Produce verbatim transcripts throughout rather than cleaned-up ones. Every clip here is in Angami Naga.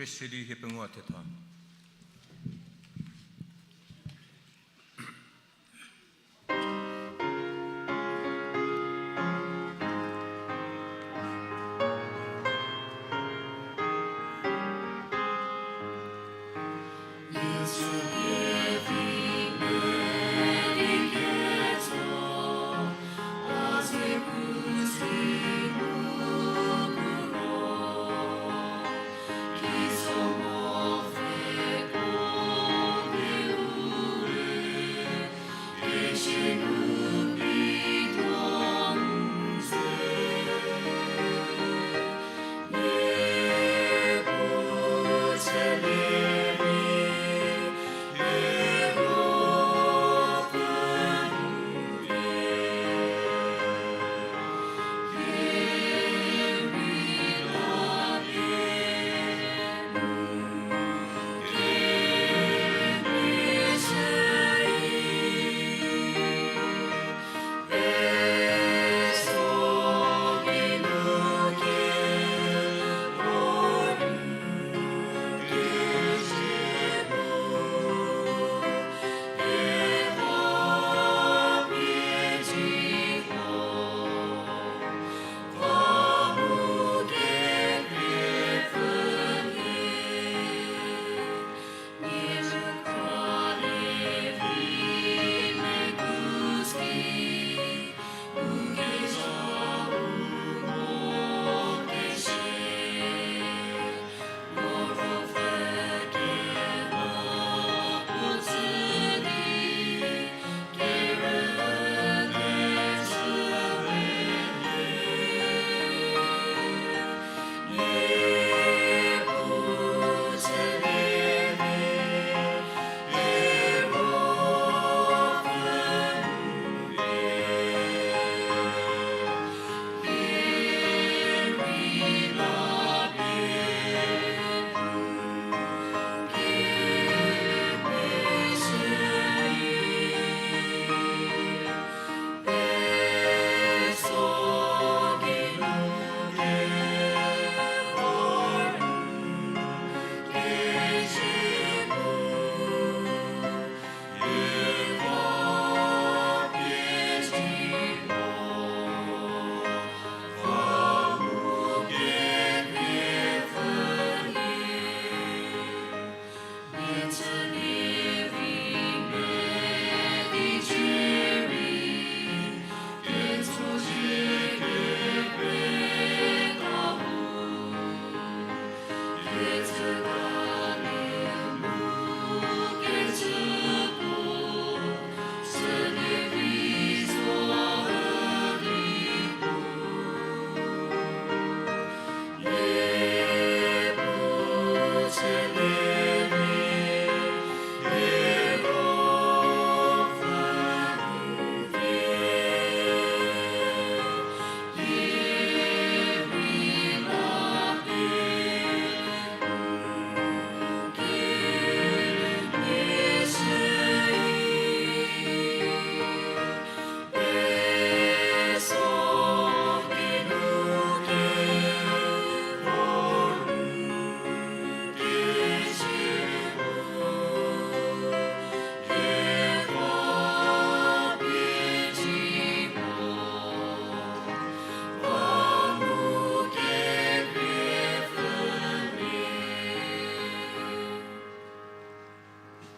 Keshü di hie pengou thetha.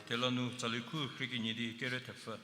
Thela nu tsali khu khriekinyi di kere thepfü.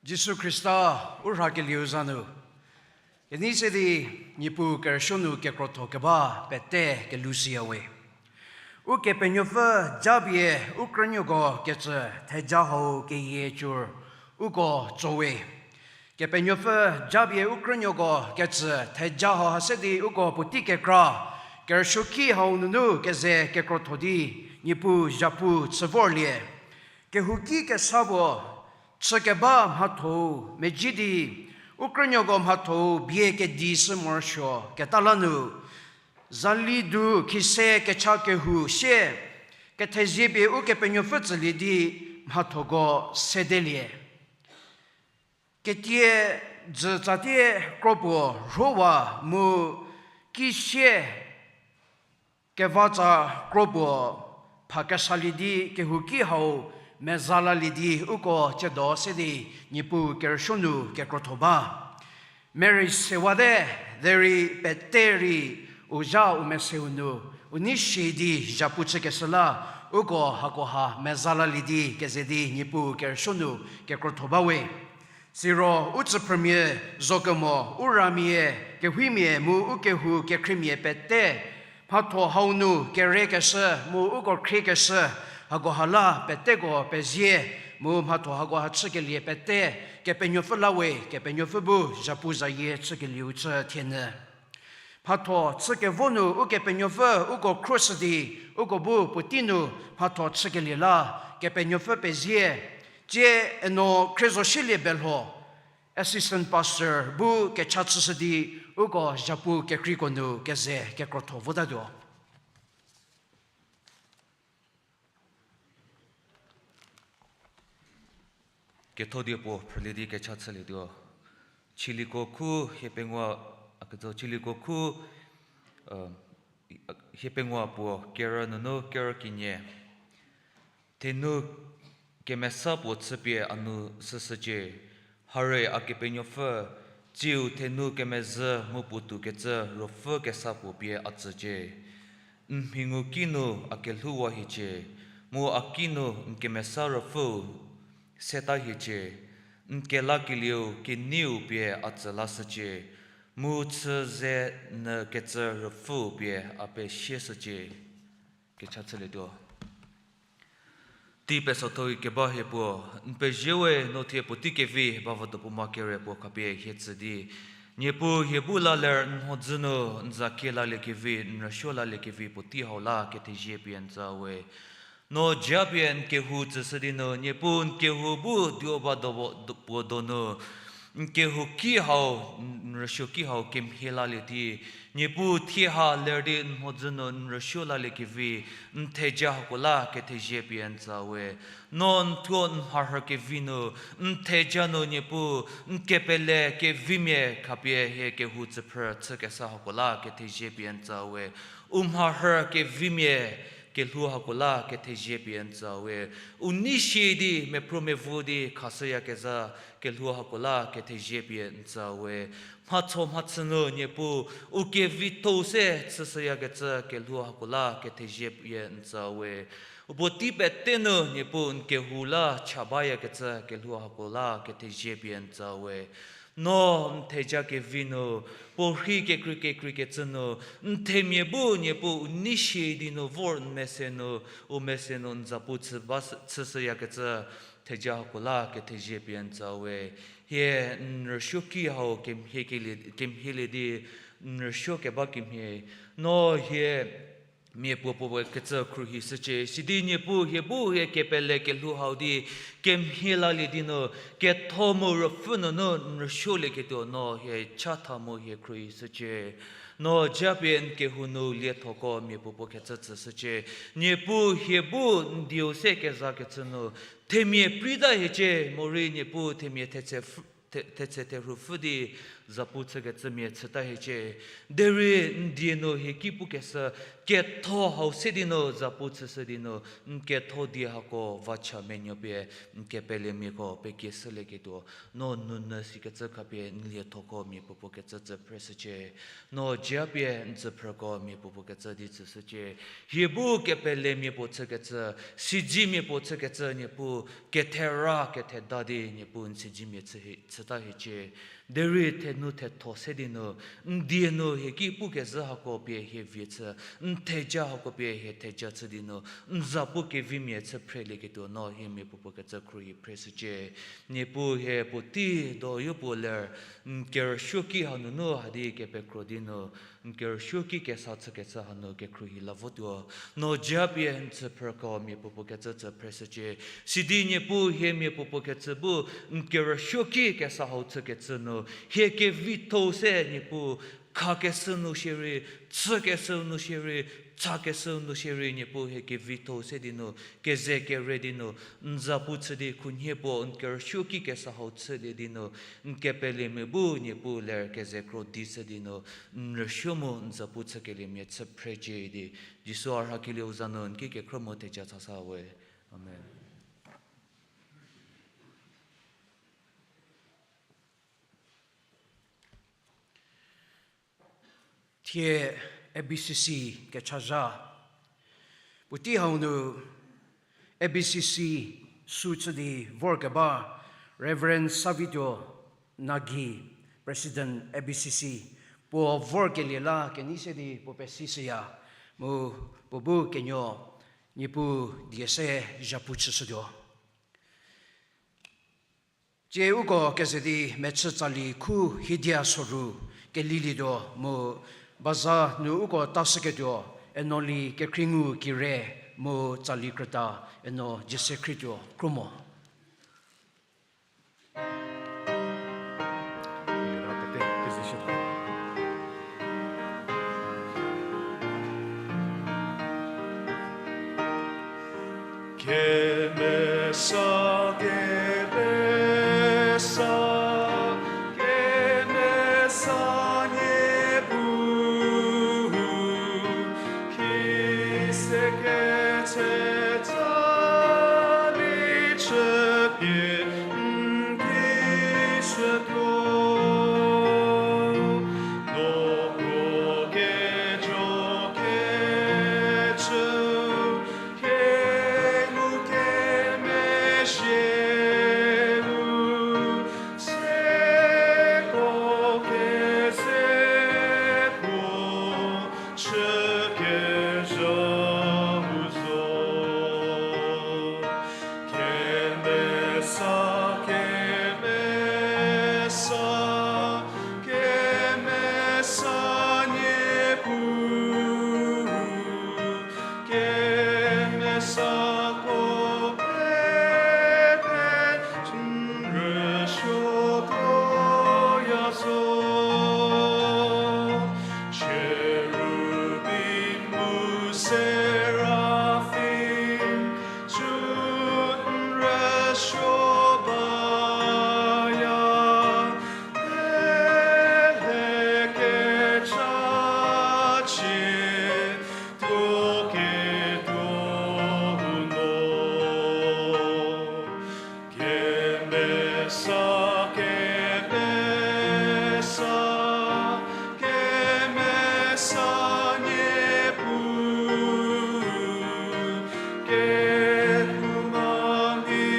Jisu Khrista u rhakelieu za nu, kenei se di Niepuu kerüsuo nu kekrotho keba pete kelhou siya we. Ukepenuopfü japie u krünuoko kecü theja hau keyie cür uko tso we. Kepenuopfü japie u krünuoko kecü theja hau ha se di uko puotei kekra kerüsuoki hau nunu keze kekrotho di Niepuu zhapu chü vorlie. Kehouki kesa puo chü keba mhatho-u medzi di, u krünuoko mhatho-u bie kedi shü morosuo keta la nu, zali du khise kecha kehou sie, kethezie pie Ukepenuopfü tsülie di mhathoko sedelie. Ketie dzü tsatie kro puo rhowa mu ki sie kevatsa kro puo pha kesalie di kehouki hau meza lalie di uko tsiedo se di Niepuu kerüsuo nu kekrotho ba. Mary sewate, derei pete rei u zha u meseu nu u nei shie di zhapu chükeshü la, uko hakoha meza lalie di keze di Niepuu kerüsuo nu kekrotho ba we. Siro u tsüphrümia zokemo, u ramia, kewhimia mu u kehou kekhriemia pete, mhatho hau nu kerekeshü mu uko khriekeshü, hakoha la peteko pezie, mu mhatho hakoha chükelie pete, Kepenuopfü la we, Kepenuopfü bu zhapu zayie chükelieu chü thienyü. Mhatho chükevo nu Ukepenuopfü uko khruoshü di, uko bu puotei nu mhatho chükelie la Kepenuopfü pezie. Tsie Eno Khriezoshielie Belho, Assistant Pastor bu kecha chüshü di, uko zhapu kekreiko nu keze kekrotho votatuo. Kethodie puo phrülie di kecha chülietuo. Chiliko khu hiepengou, a ketso chiliko khu, hiepengou puo kerü nunu kerü kenie. Thenu kemesa puo chüpie a nu süshücie. Hare a Kepenuopfü, tsiu thenu kemezhü mu puotou kecü ruopfü kesa puo pie a tsücie. N mhi ngu kinu a kelhouwa hiecie, mu a kinu n kemesa ruopfüu seta hiecie. N kelakelieu keneiu pie a tsü lashücie, mu chü ze nyü kecü ruopfüu pie a pesieshücie. Kecha chülietuo. Tei pesotho keba hie puo, n pezie we. No thie puotei kevi ba vado puo ma kere puo khapie hie tsü di, Niepuu hie bu la ler n mhodzü nu n za kie laliekevi, n rüsuo laliekevi puotei hau la kethezie pie n tsü we. No japie n kehou tsüshü di nu, Niepuu n kehou bu duo ba do, puo donu n kehouki hau, n rüsuoki hau kemhie lalie di, Niepuu thie ha ler di n mhodzü nu n rüsuo laliekevi, n theja hako la kethezie pie n tsü we. No n thuo n mharhü kevi nu, n theja nu Niepuu, n kepele kevimia khapie hie kehou tsüphrü chükeshü hako la kethezie pie n tsü we. U mharhü kevimia kelhou hako la kethezie pie n tsü we. U nei shie di mephruo mevo di khashüyakezha kelhou hako la kethezie pie n tsü we. Mhatho mhachü nu Niepuu, u kevitho-u se chüshüyakecü kelhou hako la kethezie pie n tsü we. U puotei pete nu Niepuu n kehou la cha bayakecü kelhou hako la kethezie pie n tsü we. No n theja kevi nu, puo rhei kekrei kekreikecü nu, n themia bu Niepuu u nei shie di nu vor n mese nu, u mese nu n zapu chü ba, chüshüyakecü theja hako la kethezie pie n tsü we. Hie n rüsuoki hau kemhie kelie, kemhielie di, n rüsuo keba kemhie. No hie mia puo puo kecü khruohi shücie. Sidi Niepuu hie bu hie kepele kelhou hau di kemhie lalie di nu, ketho mu ruopfü nunu n rüsuolieketuo no hie chatha mu hie khruohi shücie. No japie n kehou nu liethoko mia puo puo kecü tsüshücie. Niepuu hie bu n dieu se kezakecü nu themia preita hiecie, morei Niepuu themia thetse pfü-, the-, thetse therhu pfü di zapu chükecümia chüta hiecie. Derei n die nu hie ki pukeshü ketho hau se di nu zapu chüshü di nu, n ketho die hako vacha menuo pie, n kepelemiako pekieshülieketuo, no nounyü sikecü khapie n liethoko mia puopuo kecü tsü phreshücie. No japie n tsüphrüko mia puopuo kecü di tsüshücie. Hie bu kepelemia puo chükecü, siedzimia puo chükecü Niepuu, kethera ketheda di Niepuu n siedzimia chü hi, chüta hiecie. Derei thenu thetho se di nu, n die nu hie ki pukezhü hako pie hie vie chü, n theja hako pie hie theja chü di nu, n zapu kevimia chü phrelieketuo no hie mia puopuo kecü khruohi phreshücie. Niepuu hie puotei do yopuo ler, n kerüsuoki hanunu hadi kepekro di nu, n kerüsuoki kesa chükecü hanu kekhruohi la votuo. No japie n tsüphrüko mia puopuo kecü tsü phreshücie. Sidi Niepuu hie mia puopuo kecü bu n kerüsuoki kesa hau chükecü nu, hie kevitho-u se Niepuu, khakeshü nu shierei, chükeshü nu shierei, chakeshü nu shierei Niepuu hie kevitho-u se di nu, keze kere di nu, n zapu chü di khunhie puo n kerüsuoki kesa hau chülie di nu, n kepelemia bu Niepuu ler keze kro di shü di nu, n rüsuo mu n zapu chükeliemia chü phrecie di, Jisu a rhakelieu za nu n ki kekhro mu theja chasa we. Amen. Thie A B C C kechazha. Puotei hau nu A B C C sü chü di vorkeba Reverend Savituo Nagi, President A B C C, puo vorkelie la kenei se di puo pesishüya, mu puo bu kenuo Niepuu die se zhapu chüshütuo. Tsie uko keze di mechü tsali khu hiedia soru kelilietuo mu baza nu uko tashüketuo, Enoli Kekhriengu Kire mu tsali krüta Eno Jiesekhrietuo kro mo. Kemesa, kemesa, kemesa Niepuu, ki se ketse tsali chüpie n ki shütuo. No puo kejo kechüu, kengukemezhieu, seko keze puo chükezhau zo. Kemesa, kemesa, kemesa Niepuu, kemesako pete n rüsuotuoya zo. Cherubim mu seraphim, sü n rüsuo baya, pele kecha chie tuo ketuo no. Kemesa, kemesa, kemesa Niepuu, kehou mami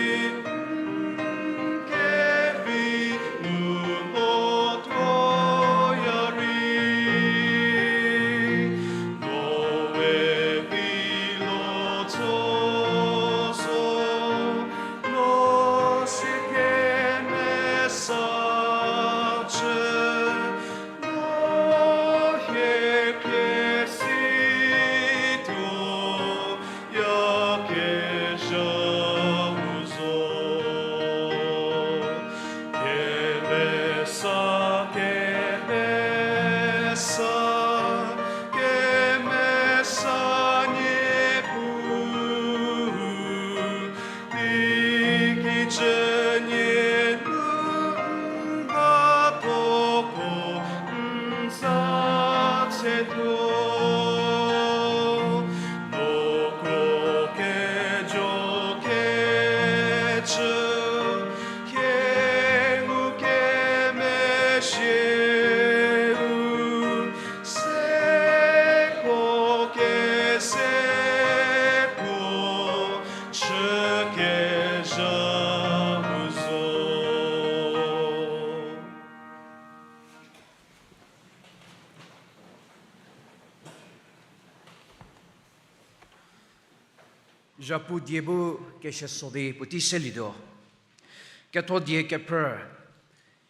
n kevi nu mo tuoya rei, no we vi lo tso zo, no si kemesa chü, no hie krie si tuoyakezhau zo. Kemesa, kemesa, kemesa Niepuu, ikicü nie nu n ba toko n za tse tuo. Zhapu die bu kesieso di puotei selietuo. Ketho die kephrü,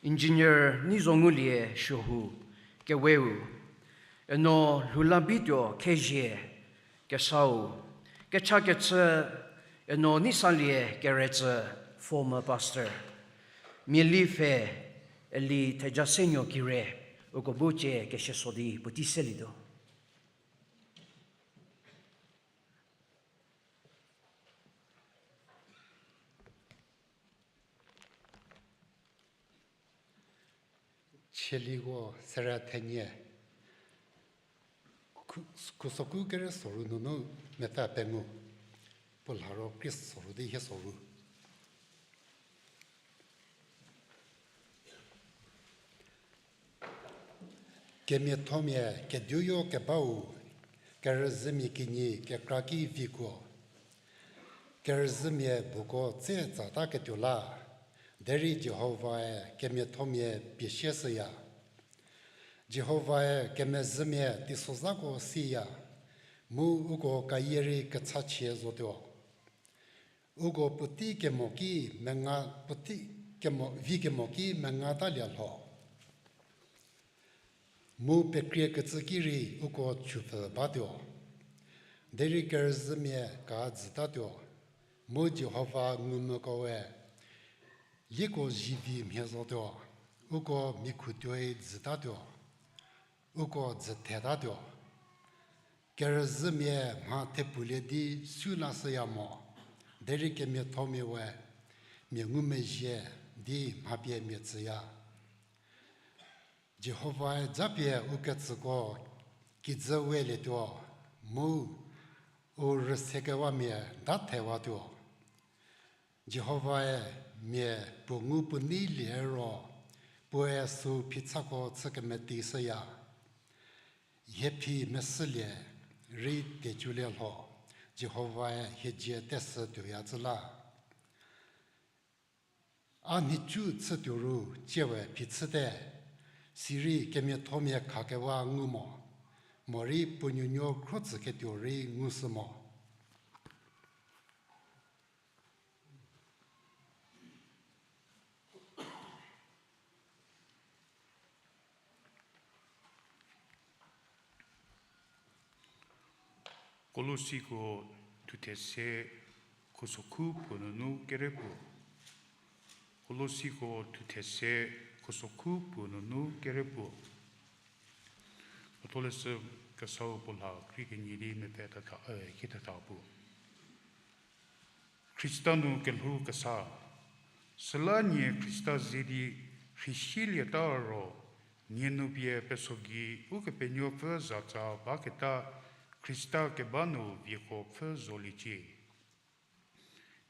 Engineer Neizo Ngulie Suohu, keweu, eno lhou la bituo Khezie, kesau, kecha kechü, eno Neisalie Keretsü, former pastor. Miali pfhe, Eli Thejasenuo Kire, uko bu cie kesieso di puotei selietuo. Chieliko sera thenie, khu-, khusoku kere soru nunu mepfü pengou, puo lharo kri soru di hie soru. Kemiathomia kediuyo kebau, kerüzhümia kinyi kekra ki vikuo. Kerüzhümia buko tse tsataketuo la, derei Jihovae kemiathomia pie sieshüya. Jihovae kemezhümia teisozhako siya, mu uko kayie rei kechachie zotuo. Uko puotei kemo ki menga, puotei kemo, vi kemo ki mengatalie lho. Mu pekriekecü ki rei uko chupfü batuo. Derei kerüzhümia ka dzütatuo. Mu Jihova ngumvüko we, lieko zivi mhie zotuo. Uko mikhutuoi dzütatuo. Uko dzüthetatuo. Kerüzhümia mha thepfulie di sü lashüya mo, derei kemiathomia we mia ngumezhie di mha pie mia tsüya. Jihovae japie u ketsüko kijü welietuo, mu u rüsekewamia dathewatuo. Jihovae mia puo ngu puo nei lie ro, puoe sü phichako chü kemeti shüya. Hie phi mesülie rei teculie lho, Jihovae hie dzie tesü tuoya cü la. A nhicu chütuo ru tsiewe phichüte, sirei kemiathomia khakewa ngu mo, morei puo nuonuo khro tsüketuo rei ngushü mo. Kolosiko thuthe se khusokhu puo nunu kere puo. Kolosiko thuthe se khusokhu puo nunu kere puo. Ketholeshü Kesau puo lha krie kenie di mepfü thetha, eh, ki thetha puo. Khrista nu kelhou kesa. Süla nie Khrista ze di rheisilieta ro, nie nu pie peso gei Ukepenuopfü zatsa baketa Khrista keba nu vieko pfhü zoliecie.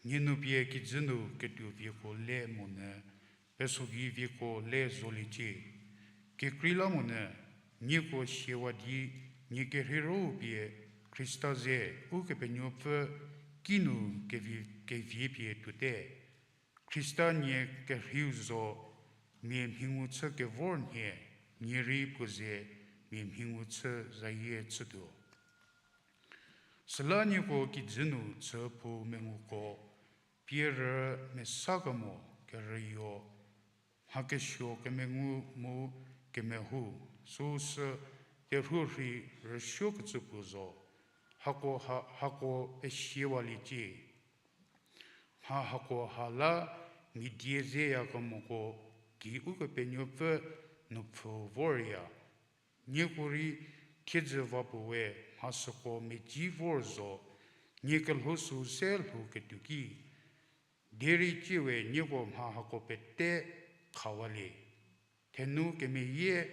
Nie nu pie kijü nu ketuo vieko le monyü, peso gei vieko le zoliecie. Kekreilamonyü, nieko siewa di nie kerheiro pie Khrista ze Ukepenuopfü kinu kevi, kevie pie tuote. Khrista nie kerheiu zo, mia mhingu chü kevor nhie, nie rei puo ze mia mhingu chü zayie chütuo. Süla nieko kijü nu chüphou menguko, pie rü mesa kemo kerüyo, mha kesuo kemengu mu kemehou, süu sü terhuo rhei rüsuokecü puo zo, hako ha, hako pesiewaliecie. Mha hako ha la mia die zeyakemoko gei Ukepenuopfü nupfhü vorya. Nieko rei thiedzü va puo we mha süko medzi vor zo, nie kelhou süu se lhouketuo ki. Derei tsiewe nieko mha hako pete khawalie. Thenu kemeyie,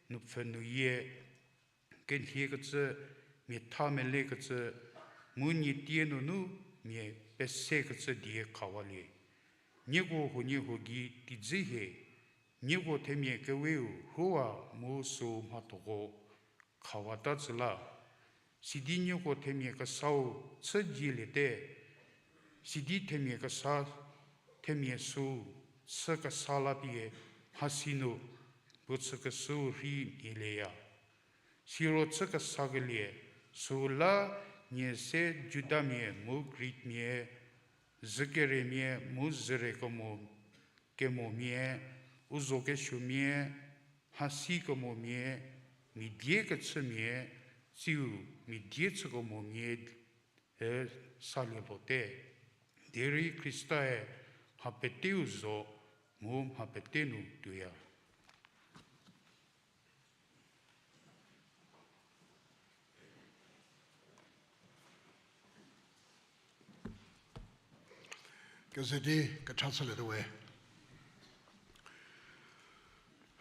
nupfhü nu yie, kenhiekecü, mia tha melekecü, mu nie tie nunu mia pesekecü die khawalie. Nieko huoniehuo gei teidzü hie, nieko themia keweu rhowa mu süu mhathoko khawata tsü la. Sidi nieko themia kesau chü dieliete, sidi themia kesa, themia süu chü kesa la pie mhasi nu puo chükeshüu rhei nilieya. Siro chü kesakelie süu la nie se Judamia mu Greekmia, zükeremia mu züre kemo, kemomia, u zo kesuomia, mhasi kemomia, mia die kechümia, tsiu mia die chükemomia, e salie lhote. Derei Khrista-e mha peteu zo mu mha pete nu tuoya. Keze di kecha chülietuo we.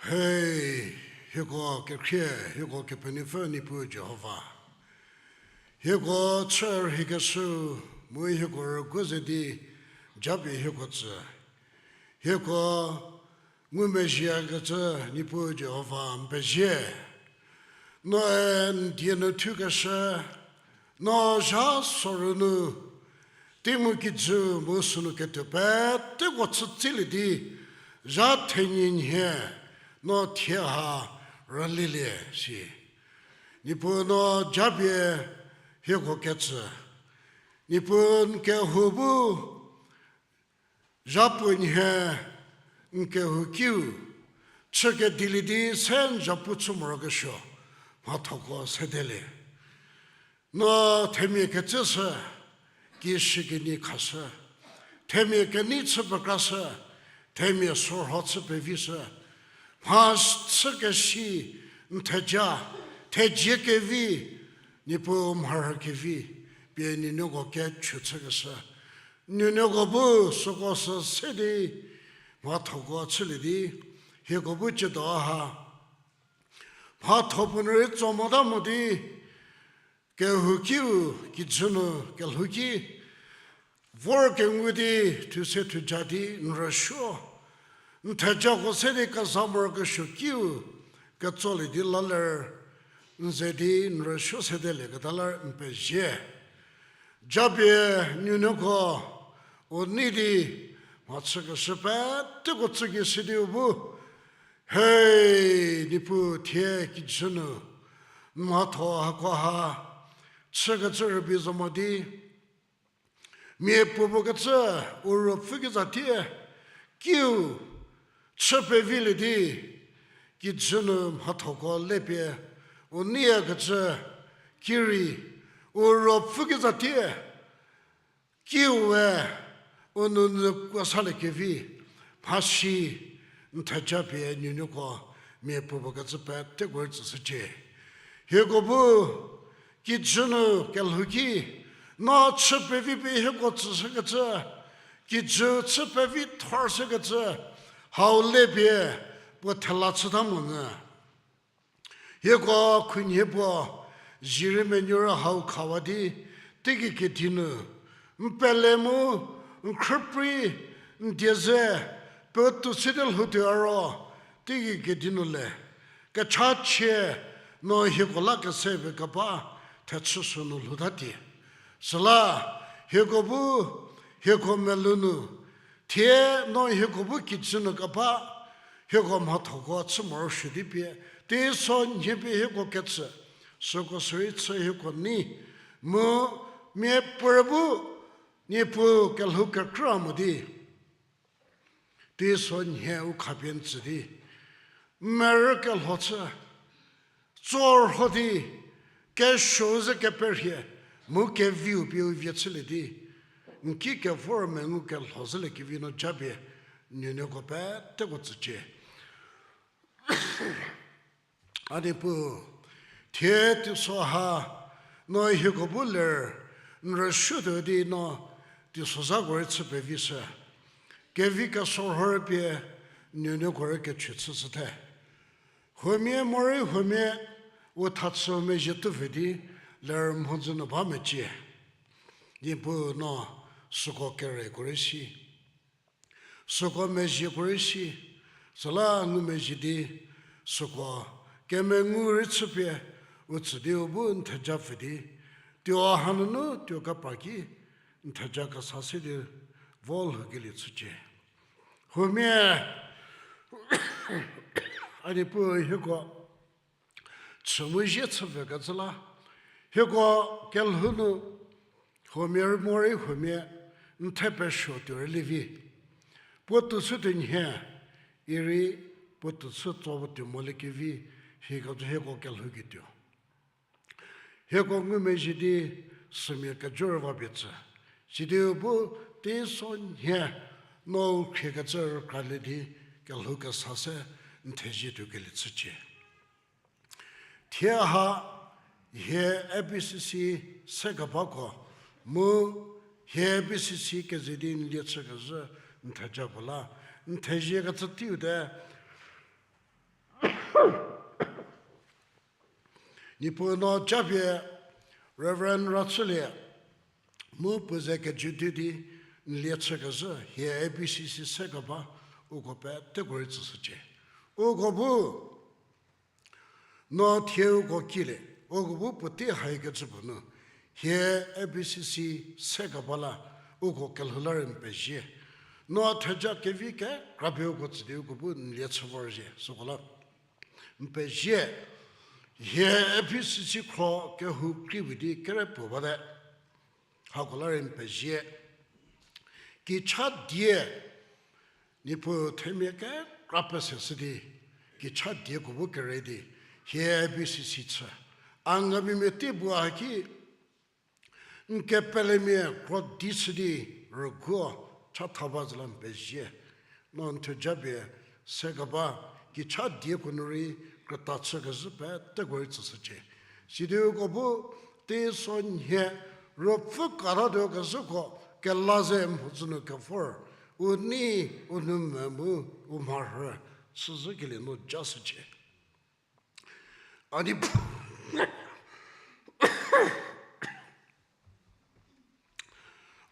He, hieko kekhrie, hieko Kepenuopfü Niepuu Jihova. Hieko chü rhikeshü, mu hieko rügu ze di japie hieko tsü. Hieko ngumezhiekecü Niepuu Jihova n pezie. Noe n die nu thukeshü, no zha sorou nu, tei mu kijü mu sünu ketuo peteko chütsilie di, zha thenyi nhie, no thie ha rülielie shi. Niepuu no japie hieko ketsü. Niepuu n kehou bu zhapu nhie n kehou kiu, chü kedilie di se n zhapu chü morokesuo, mhathoko sedelie. No themia ketseshü, kishükinyi khashü, themia kenei chü pekrashü, themia sorho chü pevishü, mha chükesi n theja, thejie kevi, Niepuu mharhü kevi, pie nuonuoko kechü chükeshü. Nuonuoko bu süko sü se di, mhathoko chülie di, hieko bu ciedo ha mhatho puo nu rei tso mota mo di, kehou kiu kijü nu kelhou ki vor kengu di, thuse thuja di n rüsuo. N thejako se di keza morokesuo kiu ketsolie di la ler, n ze di n rüsuo sedelieketa la n pezie. Japie nuonuoko u nei di mhachükeshü peteko tsüki si di u bu, he, Niepuu thie kijü nu n mhatho hako ha chükecü rübei zo mo di, miapuo puo kecü u ruopfü kezha tie kiu chü pevilie di, kijü nu mhathoko lepie u neiyakecü kirei u ruopfü kezha tie kiu we u nou nyü kuo salie kevi, mhasi n theja pie nuonuoko miapuo puo kecü peteko rei tsüshücie. Hieko bu kijü nu kelhou ki, no chü pevi pie hieko tsüshükecü, kijü chü pevi thorshükecü, hau lepie puo thela chüta monyü hieko khunhie puo, zirei menuo rü hau khawa di, teigei kedi nu n pele mu n khrüprei, n die ze, puotou si di lhoutuo ro, teigei kedi nu le kechachie, no hieko la kese pie keba thechü sünu lhoutatie. Süla hieko bu, hieko melou nu, thie no hieko bu kijü nu keba, hieko mhathoko chü morosuo di pie, teiso nhie pie hieko ketsü, süko sürei chü hieko nei, mu miapuorei bu, Niepuu kelhou kekrü mo di, teiso nhie u khapie n tsü di, merü kelho chü, tsorho di, kesuo ze keperhie, mu keviu pie u vie chülie di, n ki kevor mengu kelho zhülie kevi no japie, nuonuoko peteko tsücie. A Niepuu, thie teiso ha, no hieko bu ler, n rüsuotuo di no, teisozhako rei chü pevishü. Kevi kesorho rei pie, nuonuoko rei kechü chüshüte. Huomia morei huomia, u thachü mezhie tuo pfü di, ler mhodzü nu ba mecie. Niepuu no, süko kereko rei si. Süko mezhieko rei si, süla ngumezhie di, süko kemengu rei chüpie, u tsü di u bu n theja pfü di, tuo hanunu tuo kepar ki, n theja kesa se di, vo lhoukelie chücie. Huomia, a Niepuu hieko, chü mu zie chü pfü kecü la, Hieko kelhou nu huomia rei morei huomia n the pesuo tuo rei lievi. Puo tuo chü tuo nhie, irei puo tuo chü tso tuo moliekevi, hieko, hieko kelhou ki tuo. Hieko ngumezhie di sümia kejo rei va pie tsü. Sidi u bu teiso nhie no u khriekecü rükralie di kelhou kesa se n thezie tuo kelie chücie. Thie ha hie A B C C se kebako mu hie A B C C keze di n lie chükezhü n theja puo la n thezie kecü teiu te. Niepuu no japie Reverend Rachülie mu puo ze keju di di n lie chükezhü hie A B C C se keba uko peteko rei tsüshücie. Uko bu no thie uko kilie, uko bu puotei haikecü puo nu hie A B C C se keba la uko kelhou la rei n pezie. No theja kevi kekrapie uko tsü di uko bu n lie chü vorzhie, süko la n pezie. Hie A B C C khro kehou kri pu di kere puo bate. Hako la rei n pezie. Kicha die, Niepuu themia kekra pese shü di, kicha dieko bu kere di hie A B C C chü. Angamimia tei bu haki n kepelemia kro di chü di rüguo chatha ba zü la n pezie. No n thejapie se keba kicha dieko nu rei krüta chükezhü peteko rei tsüshücie. Sidi uko bu teiso nhie ruopfü katatuo kezhüko kela ze mhodzü nu kevor, u nei, u nou me mu u mharhü chüzhükelie no ja shücie. A Niepuu,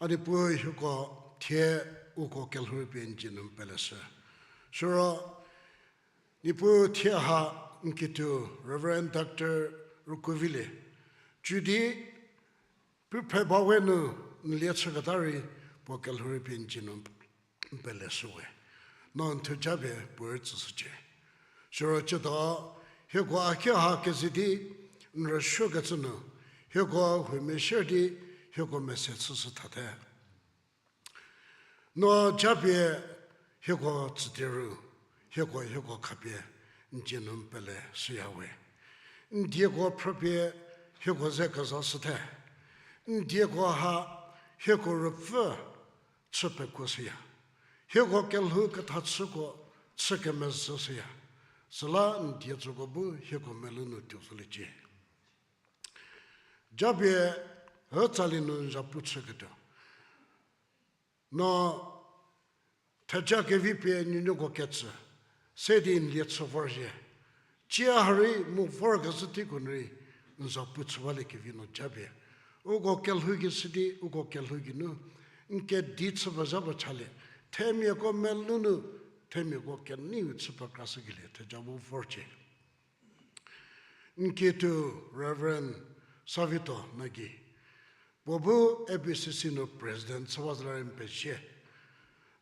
a Niepuu hieko thie uko kelhou rei pie n dzie nu n peleshü. Siro Niepuu thie ha n kituo Reverend Doctor Rukuvilie cü di puphe ba we nu n lie chüketa rei puo kelhou rei pie n dzie nu n peleshü we. No n thejapie puo rei tsüshücie. Siro ciedo hieko a ki ha keze di n rüsuokecü nu hieko huomia sier di hieko mese chüshü thate. No japie hieko tsütie ru, hieko hieko khapie n dzie nu n peleshüya we. N dieko phrüpie hieko ze kezashüte. N dieko ha hieko ruopfü chü pekuoshüya. Hieko kelhou ketha chüko chü kemezhüshüya. Süla n die tsüko bu hieko melou nu tuo zoliecie. Japie hütsali nu n zapu chüketuo, no theja kevi pie nuonuoko ketsü se di n lie chü vorzhie. Cie ha rei mu vorkezhü teiko nu rei n zapu chü baliekevi no japie uko kelhou gei shü di uko kelhou geinu n kedi chü pezha puo chalie, themiako melou nu themiako keneiu chü pekrashükelie theja bu vorcie. N kituo Reverend Savito Nagi, puo bu A B C C nu president chü ba zü la rei n pezie.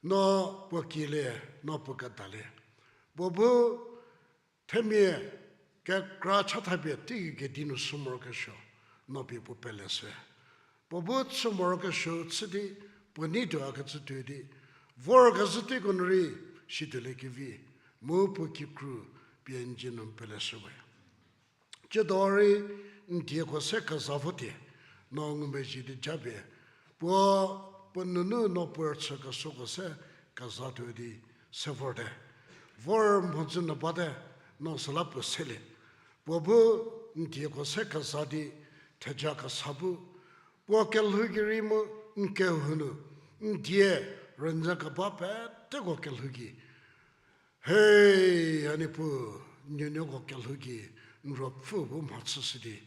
No puo kielie, no puo kedalie, puo bu themia kekra chathapie teigei kedi nu chü morokesuo, no pie puo peleshü. Puo bu chü morokesuo chü di puo nei tuoyakecü tuo di vorkezhü teiko nu rei situoliekevi mu puo kikru pie n dzie nu n peleshü we. Tsiedo rei n dieko se keza votie, no ngumezhie di japie puo, puo nunu no puo rüchü kesuoko se keza tuo di se vorte. Vor mhodzü nu bate, no süla puo selie. Puo bu n dieko se keza di theja kesa bu puo kelhou gei rei mu n kehou nu n die rünyü keba peteko kelhou gei, he, a Niepuu, nuonuoko kelhou gei n ruopfü bu mhachüshü di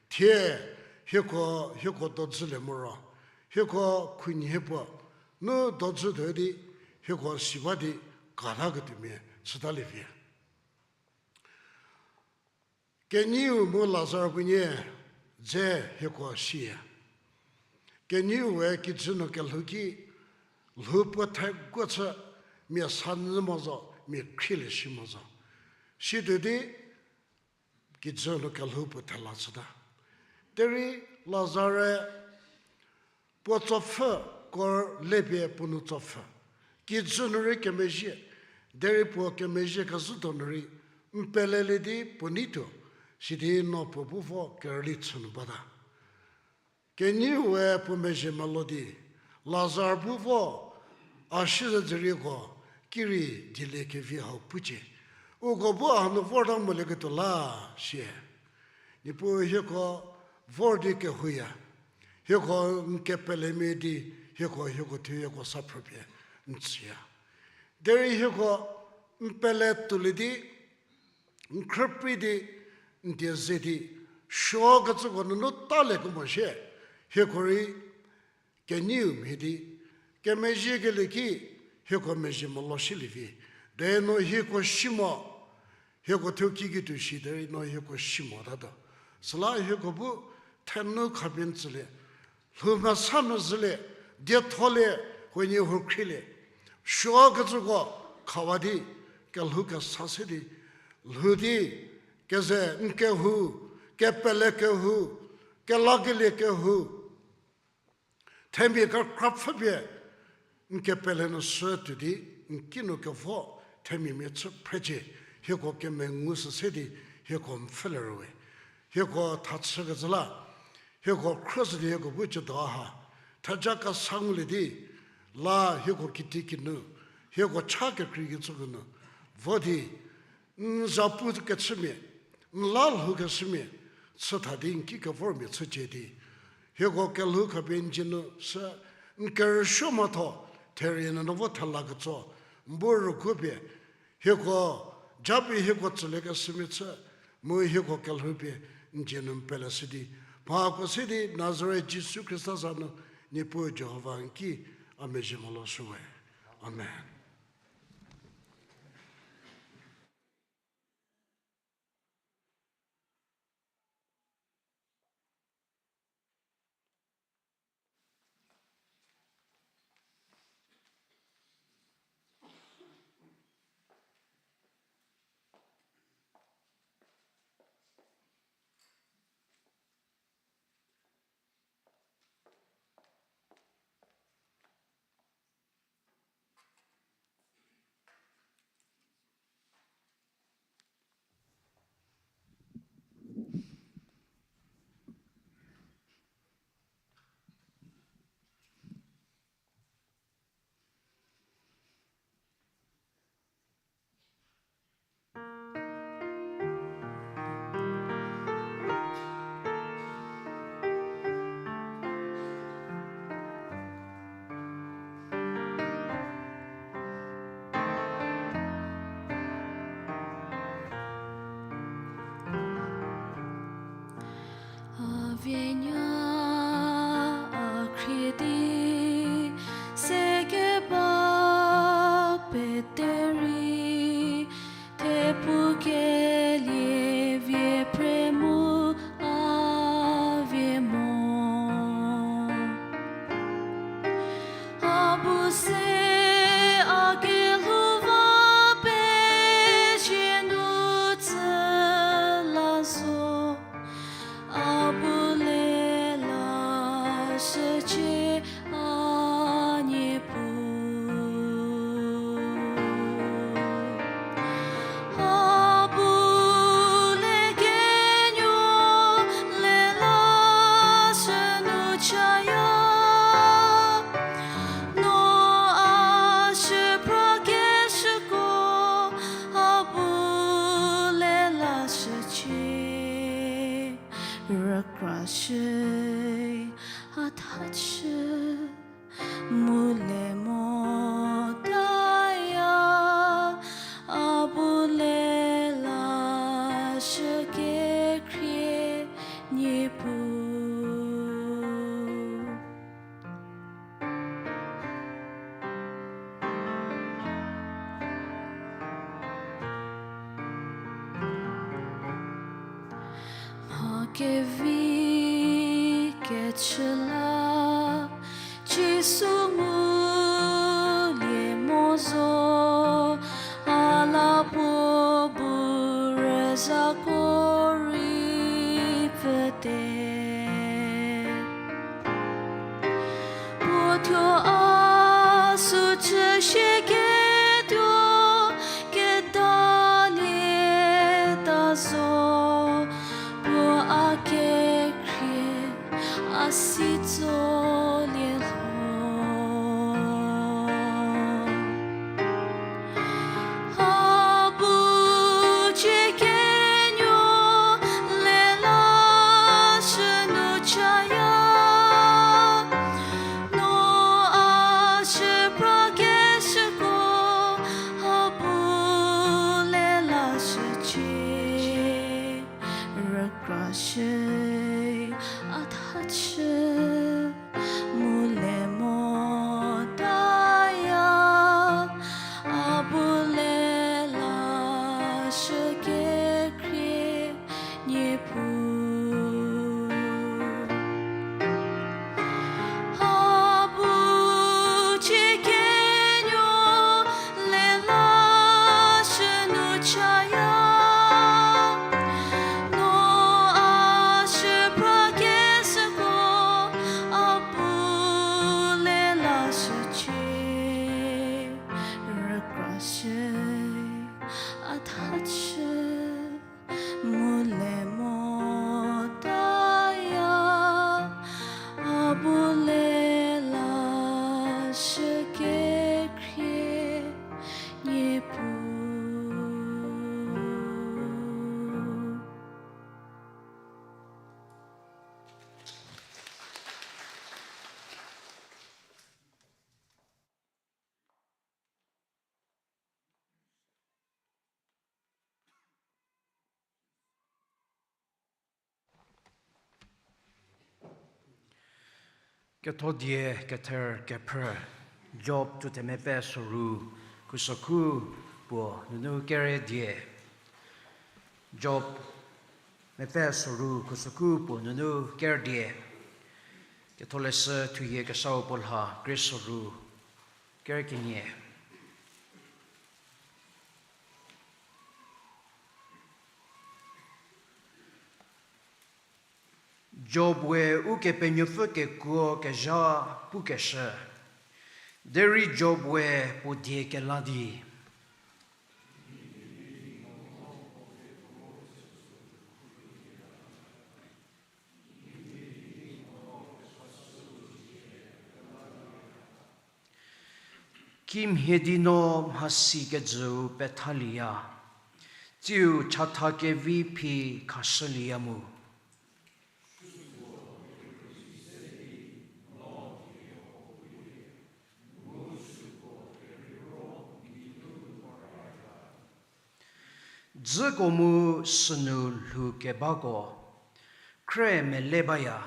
thie hieko, hieko dozülie moro, hieko khunhie puo nu dozü tuo di hieko si ba di kataketuomia chütalie vi. Keneiu mu Lazar kuonie dze hieko siya. Keneiu we kijü nu kelhou ki lhou puo theguo chü, mia sa nyü mo zo, mia khrielie shi mo zo. Situo di kijü nu kelhou puo thela chüta. Derei Lazar-e puo tsopfhü, ko lepie puo nu tsopfhü. Kijü nu rei kemezhie, derei puo kemezhie kezhütuo nu rei, n pelelie di puo neituo, sidi no puo bu vo kerüli chü nu bata. Keneiu we puo mezhie melo di, Lazar bu vo, a siezedzürieko, ki rei dielie kevi hau pucie. Uko bu a hanu vorta molieketuo la, sie. Niepuu hieko vor di kehouya. Hieko n kepelemia di, hieko, hieko thuo hieko sa phrüpie n tsüya. Derei hieko n pele tuolie di, n khrüprei di, n die ze di, suokecüko nunu taliekemo shie, hieko rei keneiu mhie di, kemezhiekelie ki, hieko mezhie molo shilievi, derei no hieko si mo, hieko thuo kikituo shi derei no hieko si motatuo. Süla hieko bu thenu khapie n tsülie, lhou mesa mezhülie, dietholie, huoniehuo khrielie, suokecüko khawa di, kelhou kesa se di, lhou di, keze n kehou, kepele kehou, kelakelie kehou, themia kekra pfhüpie, n kepele nu sü tuo di, n kinu kevo, themia mia chü phrecie, hieko kemengu sü se di, hieko n pfhülie rüwe. Hieko thachükecü la, hieko khrüshü di hieko bu chüdo ha, theja kesa ngulie di, la hieko kitiekinu, hieko cha kekreikecüko nu, vo di, n zapu kechümia, n la lhoukeshümia, chütha di n ki kevormia chücie di, hieko kelhou khapie n dzie nu sü, n kerüsuo mhatho, therie nunu vo thela ketso, n bu rükuopie, hieko, japie hieko tsüliekeshümia chü, mu hieko kelhou pie n dzie nu n peleshü di, mhako se di Nazaret Jisu Khrista za nu, Niepuu Jihova n ki a mezhie molo shüwe. Amen. A vie nya a khrie di sekeba pete rei, thepukelie vie phre mu a vie mo. A bu se a kelhou va pezie nu tsü la zo, a bu le lashücie a Niepuu. A bu le kenuo le lashü nu chaya, no a shüprakeshüko a bu le lashücie. Rükrashü a thachü mu le motaya, a bu le lashü kekhrie Niepuu. Mha kevi kechü la Jisu ngulie mo zo, a la puo bu rüzhako rei pfüte. Chü, a tha chü, mu le mo taya, a bu le la shü kekhrie Niepuu. A bu chü kenuo le la shü nu chaya, no a shü pra kesüko, a bu le la shücie, rükra shü, a tha chü, mu le mo taya, a bu le la shü kekhrie Niepuu. Ketho die kether kephrü, Job thuthe mepfü soru, khusokhu puo nunu kere die. Job mepfü soru, khusokhu puo nunu kere die. Ketholeshü thuyie kesau puo lha krie soru, kere kenie. Job we Ukepenuopfü kekuo kezha pukeshü. Derei Job we puo die kela di, kimhie di no mhasi kejüu pethalieya, tsiu chatha kevi phi khashülieya mu. Dzüko mu sünu lhou kebako, khre mele baya.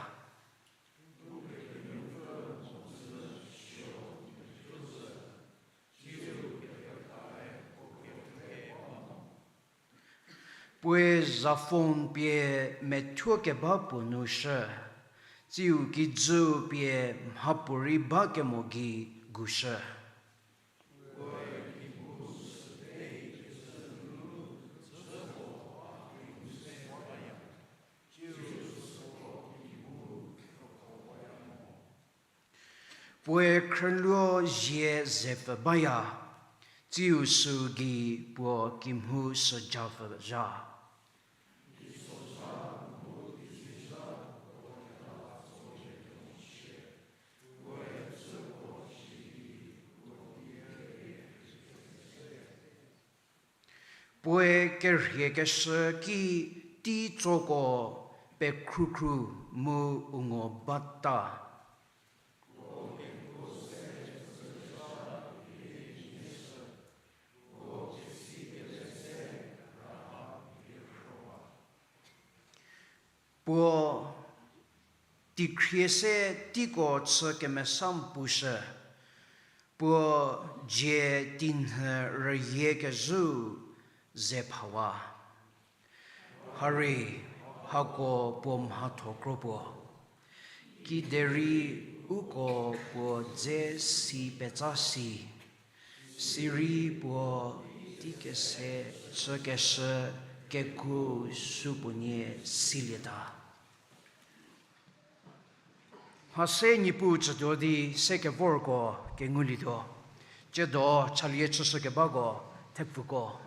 Puoe zafon pie methuo keba puo nu shü, tsiu kijüu pie mhapuorei ba kemo gei gushü. Puoe khrüluo zie zepfü baya, tsiu süu gei puo kimhu süjapfü zha. Puoe kerhiekeshü ki tei tsoko pekhrukhru mu ungo bata. Puo teikhrie se teiko chü kemesa mpushü, puo dzie teinhü rüyie kezhüu ze phawa. Hari, hako puo mhatho kro puo. Kiderei uko puo dze si petsa si, sirei puo teikese chükeshü kekuo süu puo nie silieta. Mha se Niepuu tsütuo di se kevorko kengulietuo. Tsiedo chalie chüshü kebako thepfuko.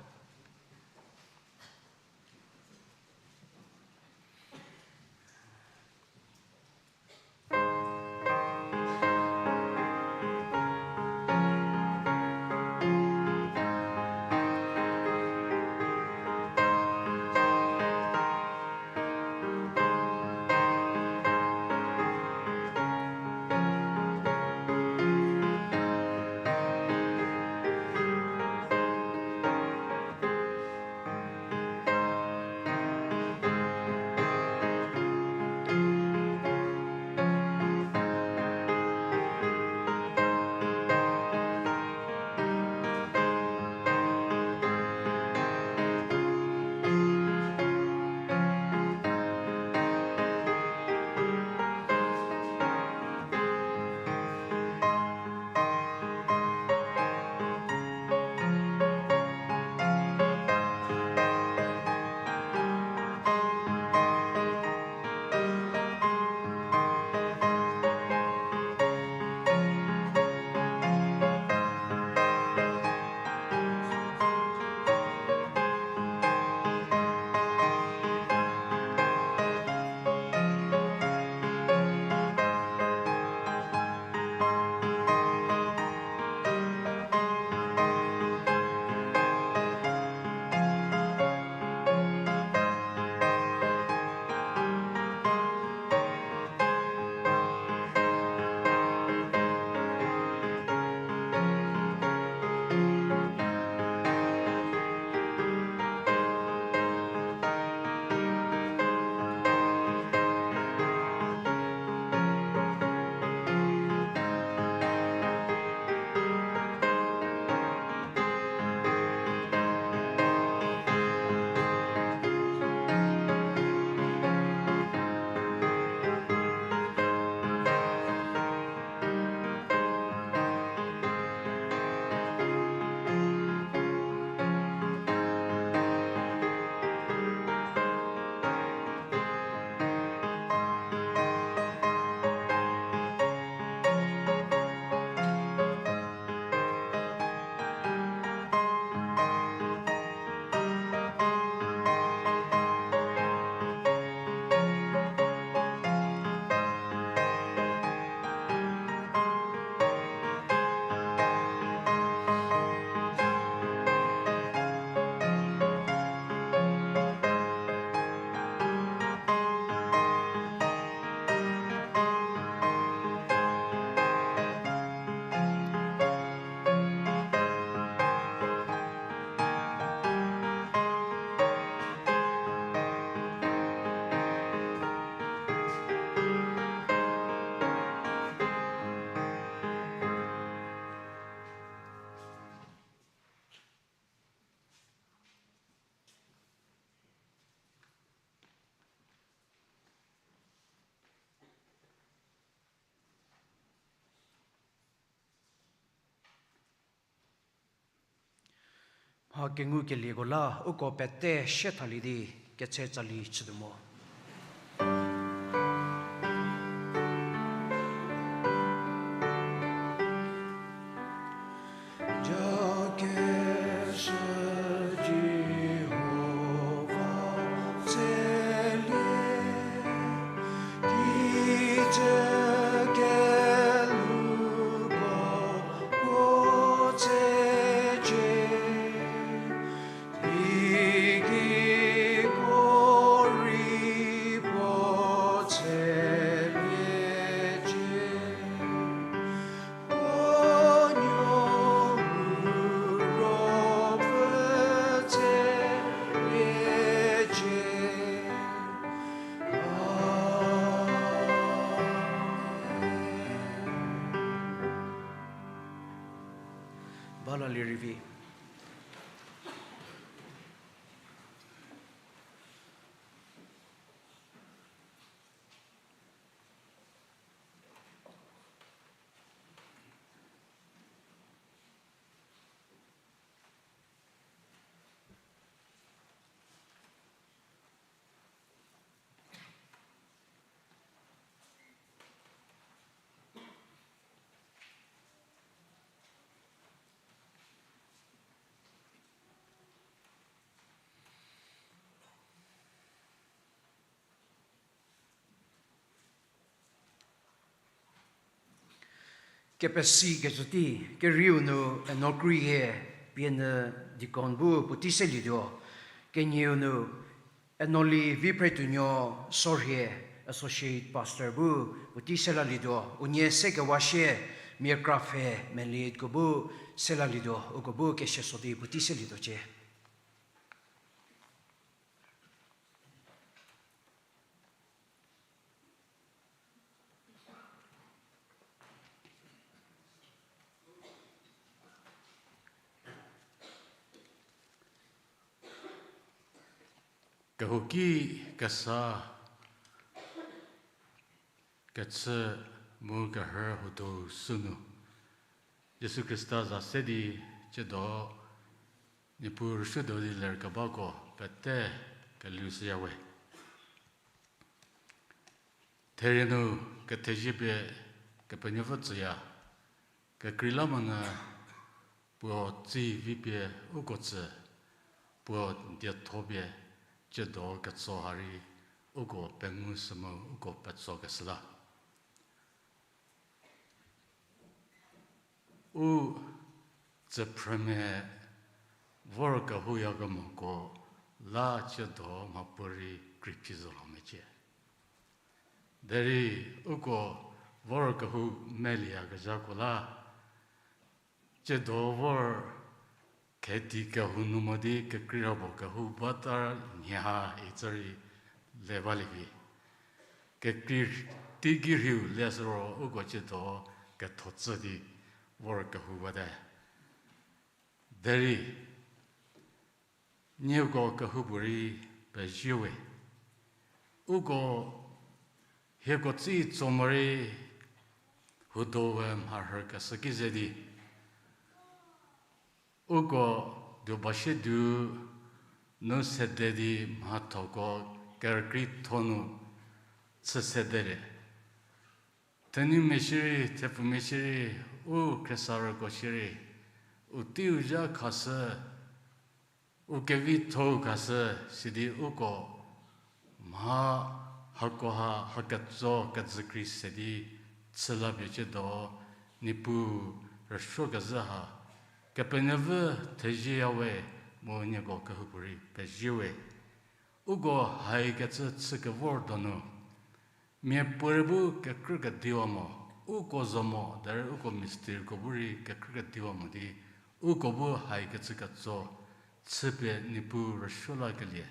Mha kengukelieko la uko pete sie thalie di ketse tsali chütuo mo. Ba la lie rei vi. Kepesikecü tei, kerieu nu Eno Krie, pie nu deacon bu puotei selietuo. Kenieu nu Enoli Viphretuonuo Sorhie, associate pastor bu puotei selalietuo. Unie sekewa sie mia krapfhe Melietko bu selalietuo, uko bu keseso di puotei selietuo cie. Kehouki kesa kechü mu kerhü hutuo sünu, Jisu Khrista za se di tsiedo Niepuu rüsuotuo di lerkebako pete kelhou shüya we. Therie nu kethezie pie Kepenuopfü tsüya, kekreilamonyü puo tsi vi pie uko tsü, puo dietho pie tsiedo ketso ha rei uko pengou sü mu uko petsokeshü la. U tsüphrümia vor kehouyakemoko la tsiedo mhapuorei kriphi zo lho mecie. Derei uko vor kehou melieyakezhako la, tsiedo vor khedi kehou nu mo di kekreiha puo kehou bata nhie ha itsü rei le balie vi. Kekrei teigei rhiu le süro uko tsiedo ketho tsü di vor kehou bate. Derei nieko kehoupuorei pezie we. Uko hieko tsi tso morei hudoe mharhü keshü ki ze di, uko duba shie du nu sede di mhathoko kerükrietho nu chü sede re. Thenumia shierei, thepfumia shierei, u khriesarüko shierei, u teiu zha khashü, u kevitho-u khashü, sidi uko mha hakoha haketso kejükrei se di chü lapie tsiedo, Niepuu rüsuokezhü ha, Kepenuopfü thezieya we, mu nieko kehoupuorei pezie we. Uko haikecü chü kevor donu miapuorei bu kekrü kediwa mo, uko zo mo derei uko mistriko bu rei kekrü kediwa mo di, uko bu haikecü ketso chüpie Niepuu rüsuo lakelie,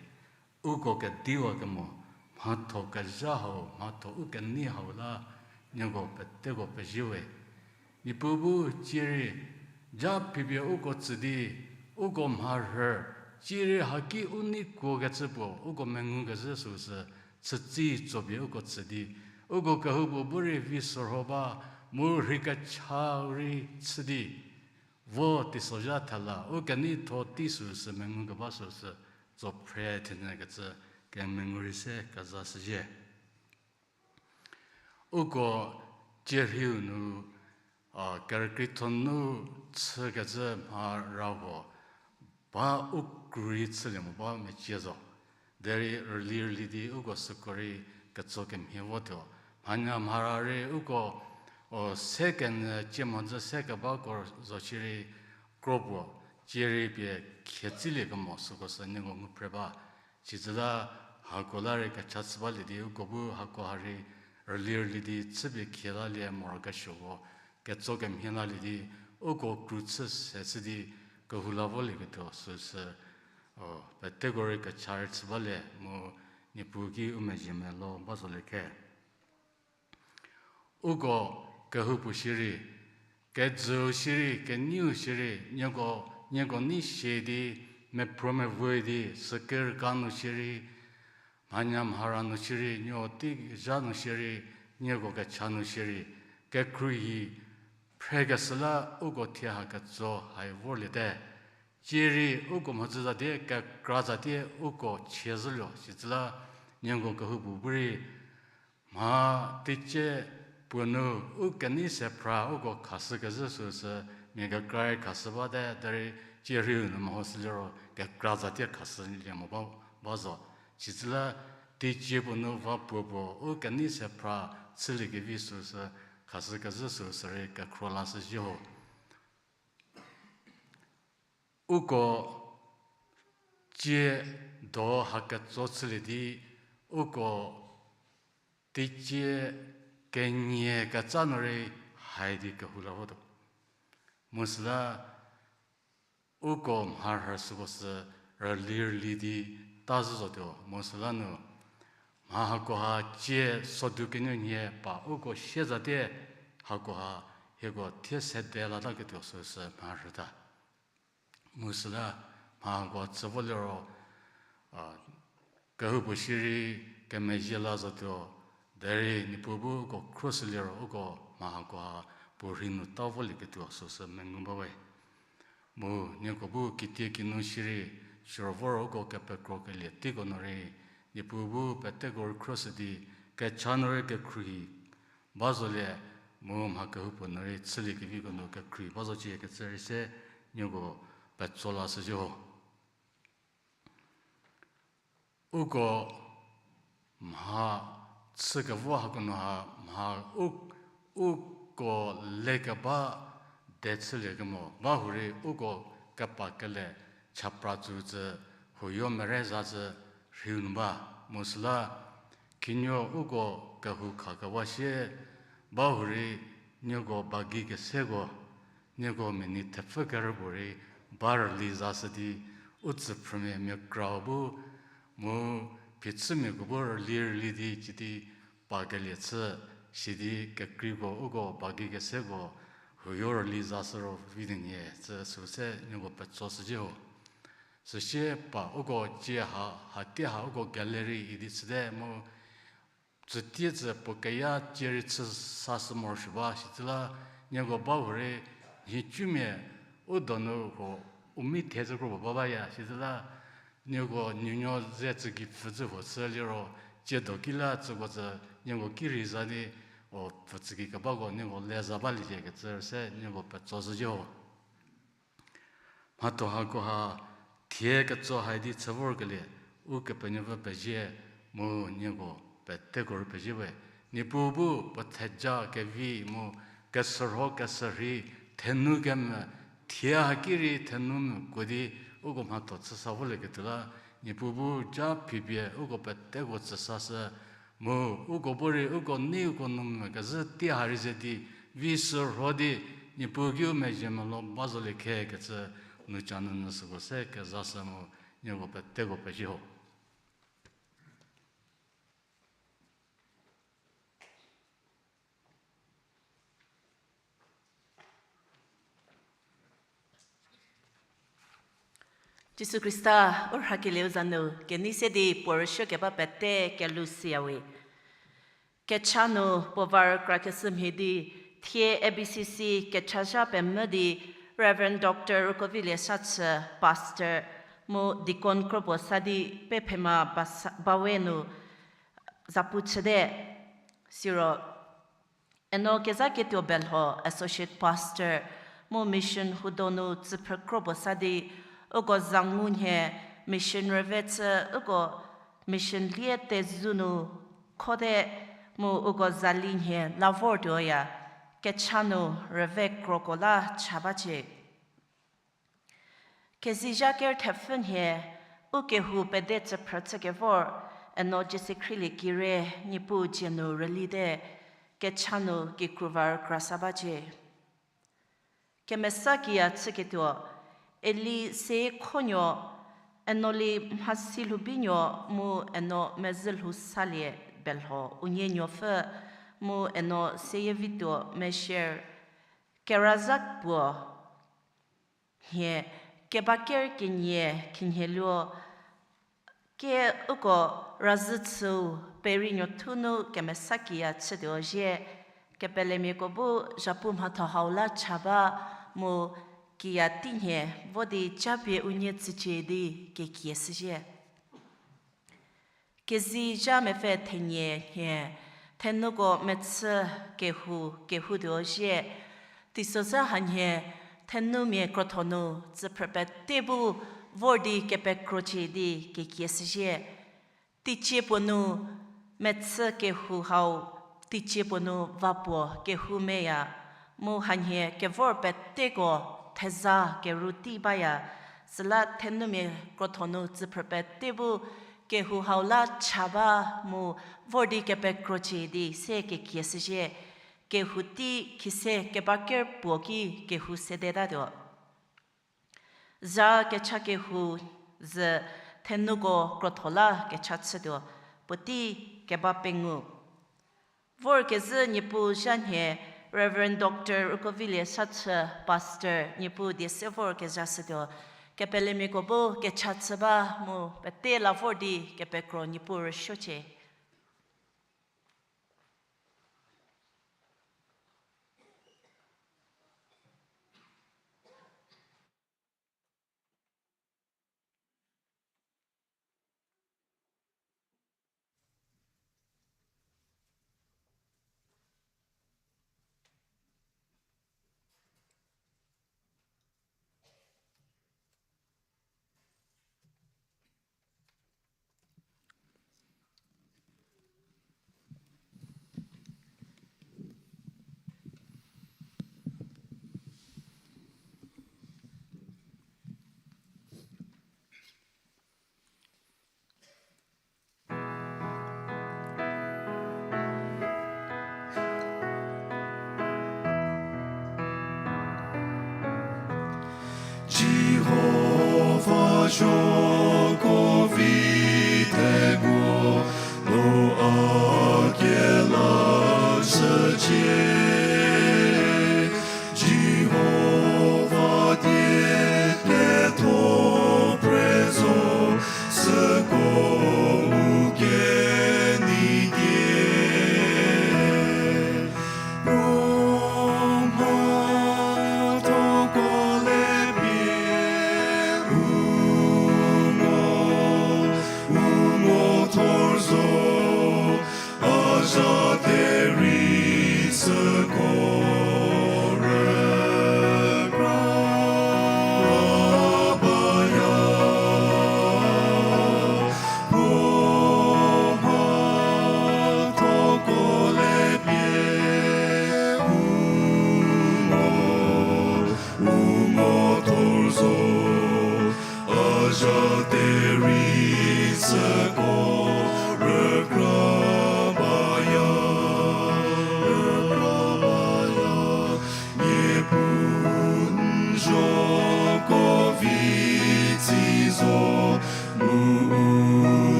uko kediwa kemo, mhatho kezha hau, mhatho u kenei hau la, nieko peteko pezie we. Niepuu bu cierei, ja phipie uko tsü di, uko mharhü, cierei haki u nei kuokecü puo uko mengukezhü süu sü, chütsi tsopie uko tsü di, uko kehoupuo bu rei vi sorho ba, mu rhei kecha rei chü di, vo teisozha thela, u keneitho tei süsü mengu keba süsü, tso phre thenyü kecü, kemengu rei se kezashüzhie. Uko tierhiu nu, a, kerükrietho nu chükecü mha ra huo, ba u kru rei chülie mo ba mecie zo. Derei rüli rüli di uko süko rei ketso kemhie votuo. Mhanya mhara rei uko, o, se kenyü cie mhodzü se kebako zo shierei kro puo, cie rei pie khie tsilie kemo süko sü nieko ngu phre ba. Sitsüla hako la rei kecha chü balie di uko bu hako ha rei rüli rüli di chüpie khie lalie morokesuoko ketso kemhie lalie di uko kru chü se chü di kehou la volieketuo süsü, o, peteko rei kecha rei chü balie mu Niepuu ki u mezhie melo ba zolie khe. Uko kehoupuo shierei, kejüu shierei, kenieu shierei, nieko, nieko nei sie di, mephruo mevoe di, sükerka nu shierei, mhanya mhara nu shierei, nieko teizha nu shierei, nieko kecha nu shierei, kekhruohi phrekeshü la uko thie ha ketso hai vorliete. Cie rei uko mhodzü zatie, kekra zatie uko chie zhüluo, sitsüla nieko kehoupuo bu rei mha teicie puo nu u kenei se phra uko khashükezhü süsü, mia kekra rei khashü bate, derei cie rhiu nu mehoshüliro kekra zatie khashülie mo ba, ba zo. Sitsüla teicie puo nu va puo puo u kenei se phra chüliekevi süsü, khashükezhü süsü rei kekhro lashüzhie ho. Uko cie do ha ketso chülie di, uko teicie kenie ketsa nu rei hai di kehou la votuo. Mu süla uko mharhü süko sü rüli rüli di ta zhü zotuo, mu süla nu mha hakoha cie sodu kenuo nhie pa uko siezatie hakoha hieko thie sede lataketuo süsü mharhüta. Mu süla mha hako chü voliro, a, kehoupuo shierei kemezhie la zotuo, derei Niepuu bu uko khruoshüliro uko mha hakoha puo rhei nu ta volieketuo süsü mengu bawe. Mu nieko bu kitie kinu shierei, siro vor uko kepekrokelie teiko nu rei, Niepuu bu peteko rei khruoshü di, kecha nu rei kekhruohi ba zolie, mu mha kehoupuo nu rei chüliekeviko nu kekhruohi ba zocie kecü rei se nieko petso lashüzhie ho. Uko mha chükevo hako nu ha mha u, uko lekeba de chüliekemo ba hurei uko kepa kele chapra tsütsü huoyo mereza tsü rhiu nu ba. Mu süla kinuo uko kehou khakewa sie ba hurei nieko bagi keseko, nieko meni thepfü kerü puorei ba rüli zashü di u tsüphrümia mia krau bu mu phichümiako bu rüli rüli di cidi pa kelie chü, sidi kekreiko uko bagi keseko huoyo rüli zashü ro vi di nie tsü süu se nieko petso shüzhie ho. Süsie pa uko cie ha, hatie ha uko gallery idi chüte mu tsütie tsü puo keya cie rei chü sashü morosuo ba, sitsüla nieko ba hurei nhicumia u donu huo u mi thie zhü kro puo ba baya, sitsüla nieko nuonuo ze tsü gei pfhü zhü huo chü liro, cie do ki la tsüko tsü nieko ki rei za di, o pfhü tsü gei kebako nieko le za baliecie kecü se nieko petso shüzhie ho. Mhatho hakoha thie ketso hai di chü vorkelie, Ukepenuopfü pezie mu nieko peteko rei pezie we. Niepuu bu puo theja kevi mu kesürho kesürhei thenu kemvü, thie haki rei thenu mvüko di uko mhatho chü sa volieketuo la, Niepuu bu ja phipie uko peteko tsü sashü, mu uko bu rei uko nei uko nu mvü kezhü tei ha rei ze di, vi sürho di, Niepuu ki u mezhie melo ba zolie khe kecü nu ca nunu süko se kezashü mu nieko peteko pezie ho. Jisu Khrista u rhakelieu za nu kenei se di puo rüsuo keba pete kelhou siyawe. Kecha nu puo va rükrakeshü mhie di, thie A B C C kechazha pemvü di Reverend Doctor Rukovilie Sachü, Pastor, mu Deacon kropuo sa di pephema basa-, bawe nu zapu chüte, siro Eno Kezaketuo Belho, Associate Pastor, mu Mission Hudo nu tsüphrü kropuo sa di, uko za ngu nhie mission rüve chü, uko mission lie tezu nu khote, mu uko za li nhie la vortuoya, kecha nu rüve kroko la cha bacie. Kezizha ker thepfü nhie, u kehou pede tsüphrü chükevor, Eno Jesse Khrielie Kire, Niepuu dzie nu rülite, kecha nu kikruva rükra sa bacie. Kemesa kiya chüketuo, Eli Sekhonuo, Eno li Mhasi Lhoubinuo, mu Eno Mezhü Lhousalie Belho, unie nuopfü, mu Eno Seyevituo Meshier, Kerazhak puo, nhie, keba ker kenie khinhie luo, ke uko razhü chüu peri nuothu nu kemesa kiya chütuo zhie, kepelemiako bu zhapu mhatho hau la cha ba mu kiya tei nhie vo di japie unie tsücie di kekie shüzhie. Kezizha mepfü thenie nhie, thenuko mechü kehou, kehoutuo zhie, teisozha hanhie, thenumia krotho nu, tsüphrü pete bu vor di kepekrocie di kekie shüzhie. Teicie puo nu, mechü kehou hau, teicie puo nu va puo kehou meya, mu hanhie kevor peteko theza keru tei baya, süla thenumia krotho nu tsüphrü pete bu kehou hau la cha ba mu vor di kepekrocie di se kekie shüzhie, kehou tei khise keba ker puo ki kehou sedetatuo. Za kecha kehou zhü thenuko krotho la kecha chütuo, puotei keba pengou. Vorkezhü Niepuu zha nhie, Reverend Doctor Rukovilie Sachü, Pastor, Niepuu die se vorkezhashütuo, kepelemiako bu kecha chü ba mu pete la vor di kepekro Niepuu rüsuocie. Jihova zhoko vi thegu no a kela shücie. Jihova die ketho prezo süko u kenei die. U mhathoko le pie u ngo, u ngo thor zo, a zha derei süko rükra baya.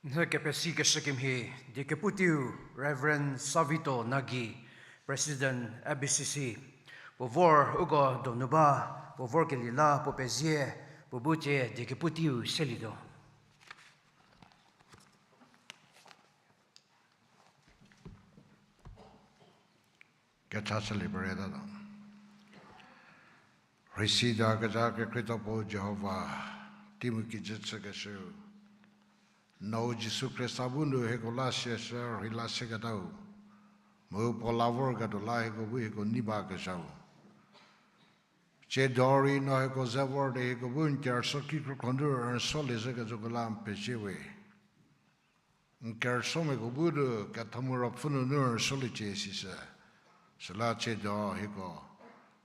Nhü kepesi keshü kemhie, die kepu teiu Reverend Savito Nagi, President A B C C, puo vor uko donu ba, puo vor kelie la puo pezie, puo bu tie die kepu teiu selietuo. Kecha chülie pere tatuo. Rheisida kezha kekhrietho puo Jihova, teimu kijü chükeshüu, no Jisu Khrista bu nu hieko la siashü rhei la seketau, mu puo la vorketuo la hieko bu hieko nei bakezhau. Tsiedo rei no hieko ze vor di hieko bu n kerüsuo ki krükhro nu rüsuolieshükecüko la n pezie we. N kerüsuomiako bu nu ketho mu ruopfü nunu rüsuoliecie sishü. Süla tsiedo hieko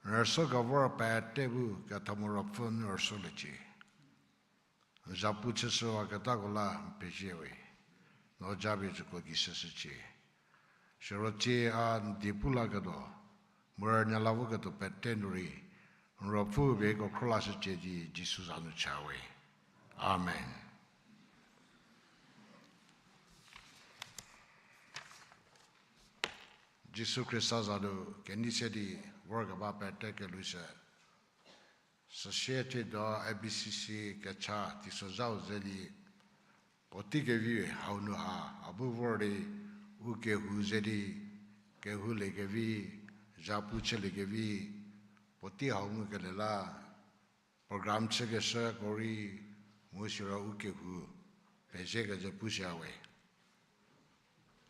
n rüsuo kevor pete bu ketho mu ruopfü nu rüsuoliecie. N zapu chüshüwaketako la n pezie we. No japie tsüko gei shüshücie. Siro tsie a n die pu laketuo, mu rünyü la voketuo pete nu rei n ruopfü pie hieko khrolashücie di Jisu za nu cha we. Amen. Jisu Khrista za nu kenei se di vorkeba pete kelhou shü. Süsie tsiedo A B C C kecha teisozhau ze di puotei kevi hau nu ha a bu vor di u kehou ze di kehou liekevi, zapu chüliekevi, puotei hau ngukelie la program chükeshüko rei mu siro u kehou pezie kecü pushü we.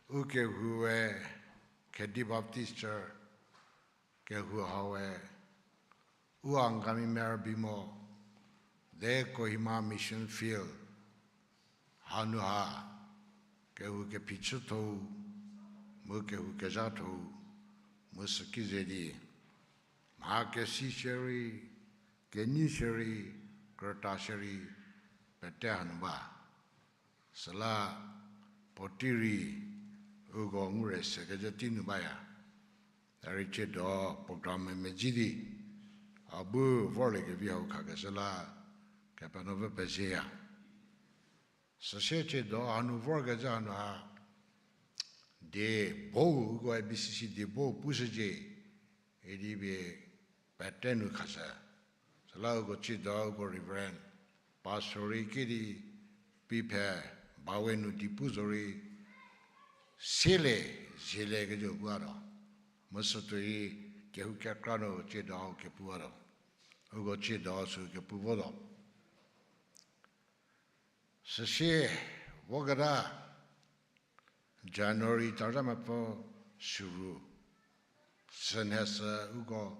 U kehou we Khedi Baptist Church kehou hau we, u Angami Merbimo, de Kohima Mission Field, hanu ha kehou kephichüthou mu kehou kezhathou mu süki ze di mha kesi shierei, kenei shierei, krüta shierei, pete hanu ba. Süla puotei rei uko ngure sekecü tei nu baya. Derei tsiedo program mezhie di a bu vorliekevi hau khakeshü la Kepenuopfü pezieya. Süsie tsiedo hanu vorkecü hanu ha die bo, uko A B C C die bo pushücie idi pie pete nu khashü. Süla uko tsiedo uko Reverend Pastor rei kidi piphe bawe nu di pu zorei siele, ziele kecü puatuo. Mu sütuoi kehou kekra nu tsiedo hau kepuwatuo. Uko tsiedo sü kepu votuo. Süsie voketa January tazha mepfü suru, sünhesü uko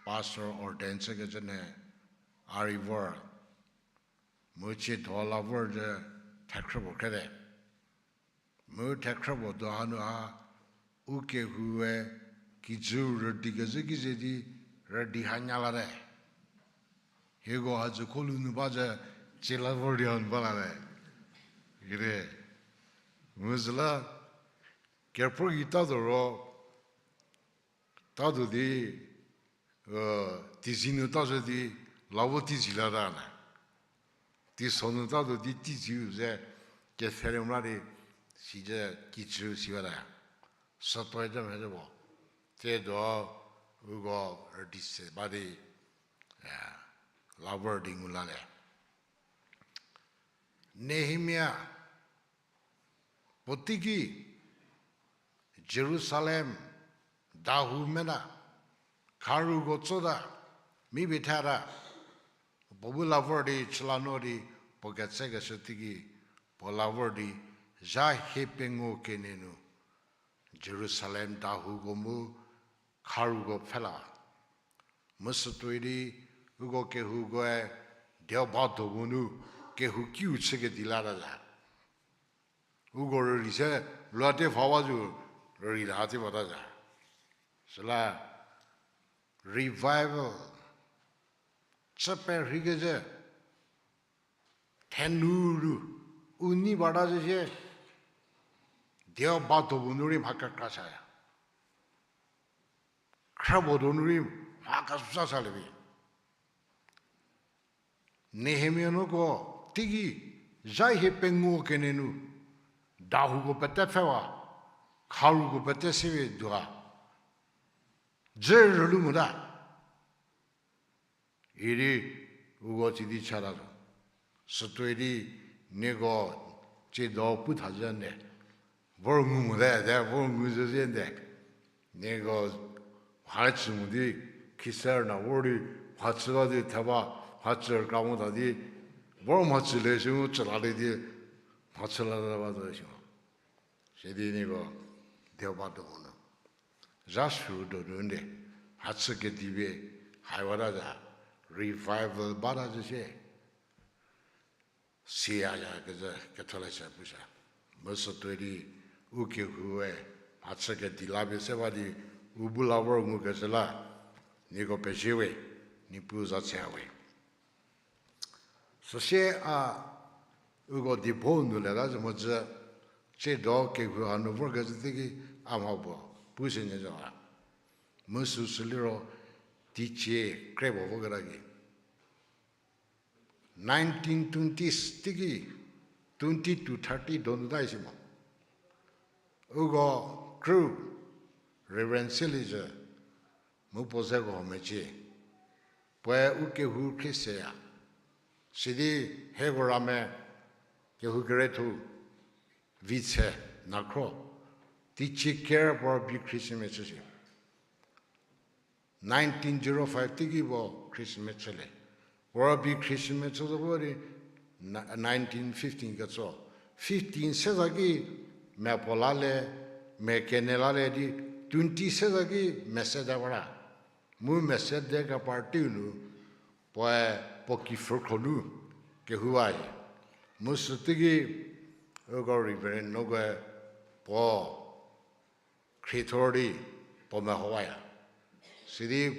pastor ordain chükecü nhie a rei vor. Mu tsiedo la vor zhü thekhrü puo khrete. Mu thekhrü puo do hanu ha u kehoue kijüu rüdi kezhü ki ze di rüdi hanya late. Hieko hadzü kholu nu ba zhü tsie la vor di hanu ba late. Kire. Mu süla kepro gei tatuo ro, tatuo di, tizi nu tazhü di, la vo tizi lata na. Teiso nu tatuo di tiziu ze, kethele mla di, si zhü kijüu si bata. Sütuoi zhü mhie zhü puo. Tsiedo uko rüdi se ba di, la vor di ngu late. Nehemia puotei ki Jerusalem dahou meta, kharuko tsota, mi pie thata, puo bu la vor di chüla no di puo ketsekeshü teiki, puo la vor di zha hie pengou kenie nu Jerusalem dahouko mu kharuko pfhela. Mu sütuoi di uko kehoukoe dieu ba do mu nu kehou kiu chükedi lata za. Uko rüli se lua te phawa zu rüli la te bata za. Süla revival chü perhei kezhü thenu ru u nei bata zhü sie dieu ba do bu nu rei mha kekra chaya. Khrübo donu rei mha kezha salie vi. Nehemia nuko teiki zha hie pengou kenie nu Dahouko pete pfhewa, kharuko pete sewe dua. Dzü rülu mota. Idi uko tsidi chata zo. Sütuoi di nieko tsiedo pu thazhü nde. Vor ngu mote, te vor ngu zhüzhie nde. Nieko mhachü mo di, khisar na vor di, mhachü ba di theba, mhachü kra mota di, vor mhachü le shi mu chüla le di, mhachü la ba zo shi. Sidi nieko dioba donu, zha sü donu nde, mhachü kedibi, haiwata za, revival bata zhü shie. Siya ya kezhü ketholeshü pushü. Mu sütuoi di, u kehoue, mhachü kedi la pie se ba di, u bu la vor ngukecü la, nieko pezie we, Niepuu za tse we. Süsie a, uko diebo nu leta zhü mhodzü, tsiedo kehou hanu vorkezhü teiki a mha puo, pushünyü zo a. Mu süsü liro, teicie kre puo voketa ki. Nineteen twenties teiki, twenty to thirty donu ta isi mo. Uko krü, Reverend Selizhü, mu puo zeko mecie. Puoe u kehou khrie seya. Sidi hieko rame kehou keretho, Vitshe, Nakhro, teicie ker puo rübei Christmas chü shi. Nineteen zero five teiki puo Christmas chülie. Puo rübei Christmas chü zo vo di, nineteen fifteen ketso. Fifteen seza ki mia puo la le, mia kenie la le di, twenty seza ki mia se de vara. Mu mia se de kepar teiu nu, puoe puo ki pfhükhro nu kehou ba hie. Mu süteiki uko Reverend Nogue puo khriethor di puo mehowaya. Sidi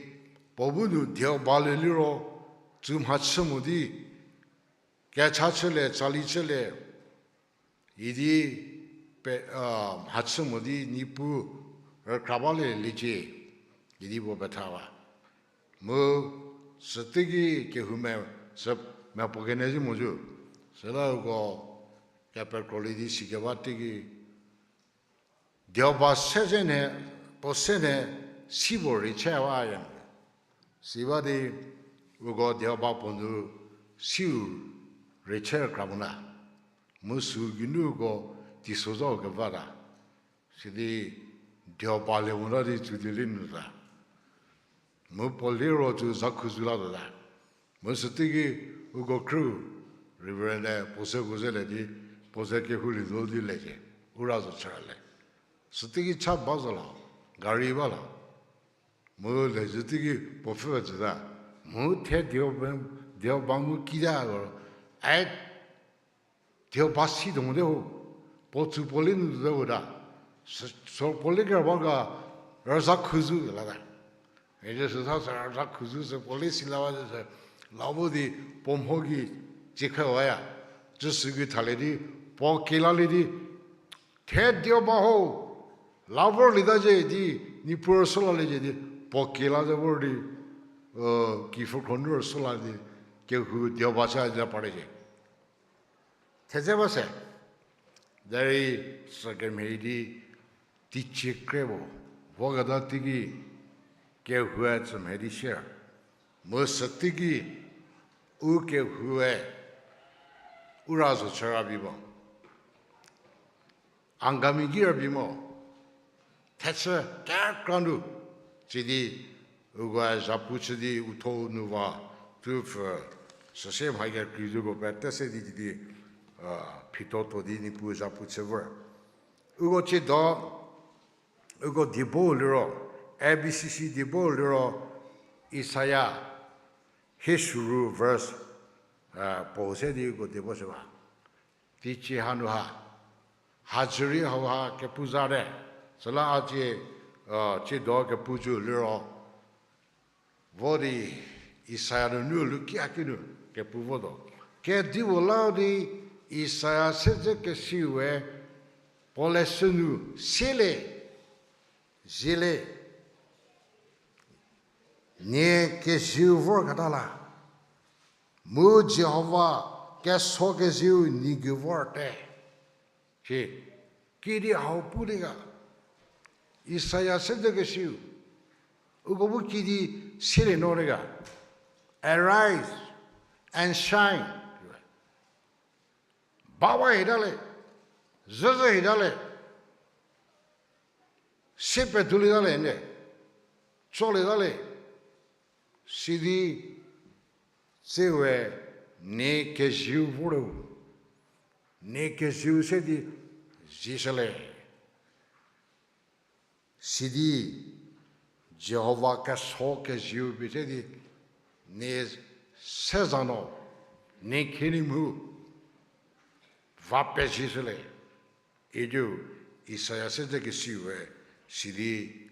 puo bu nu dioba le liro, tsü mhachü mo di, kecha chülie, tsali chülie, idi pe, mhachü mo di Niepuu rükra balie liecie, idi puo petha ba. Mu süteiki kehou mia, sü mia puo kenie zhü mo zhü. Süla uko kepekrolie di sikeba teiki dioba se zhü ne, puo se ne, si puo rei chü ba ya. Si ba di, uko dioba puo nu siu rei chü kra mota. Mu sü geinuko teiso zo kevata. Sidi dioba le mota di tsü di le nu ta. Mu puo liro tsü za khuzu la tuota. Mu süteiki uko krü, Reverend-e puo zeko zelie di, puo ze kehou lie zo di lecie, u ra zo chüra le. Süteiki cha ba zo la, gari ba la. Mu le süteiki puo pfhü tsüta. Mu the dioba, dioba mu kita ro, ai, dioba si tuo mote ho, puo tsü puo le nu tuote hota. Sü, sü puo le keba ga, rüza khuzu lata. Ede süsa sü rüza khuzu sü puo le si la ba sü, la vo di puo mho gei tsiekhe waya. Tsüsü gei thalie di, puo kelalie di, the dioba ho, la vorlieta zhü di, Niepuu rüsuo laliecie di, puo kela ze vor di, ki pfhükhro nu rüsuo la di, kehou dioba cha di la parliecie. Thedze ba se, derei sükemhie di, teicie kre puo voketa teiki, kehoue tsümhie di sier. Mu süteiki, u kehoue, u ra zo chü ra bi mo. Angami ki ra bi mo. Thechü kekra nu, sidi, ukoe zhapu chü di u tho nu va, pupfü, süsie mha kekrei zhüko pete se di di, phito to di Niepuu zhapu chü vor. Uko tsiedo, uko diebo liro, A B C C diebo liro, Isaiah, hie suru verse, puo se di uko diebo shü ba. Teicie hanu ha, hajü rei hauha kepu zate, süla a cie, tsiedo kepu zhü liro, vo di Isaia nunu lukia kinu kepu votuo. Kedipuo la di Isaia sedzekesiue puo leshü nu siele, ziele, nie keziu vorketa la, mu Jihova keso keziu nie gei vorte, si. Kidi hau pu di ga. Isaia sedzekesiu. Uko bu kidi silie no di ga. Arise and shine. Bawa hita le. Züzü hita le. Sie petuolieta le nde. Tsolieta le. Sidi tsie we nie keziu vor le. Nie keziu se di zishüle. Sidi Jihova keso keziu pie se di nie seza no nie khinei mu va pezishüle. Idiu Isaia sedzekesiu we sidi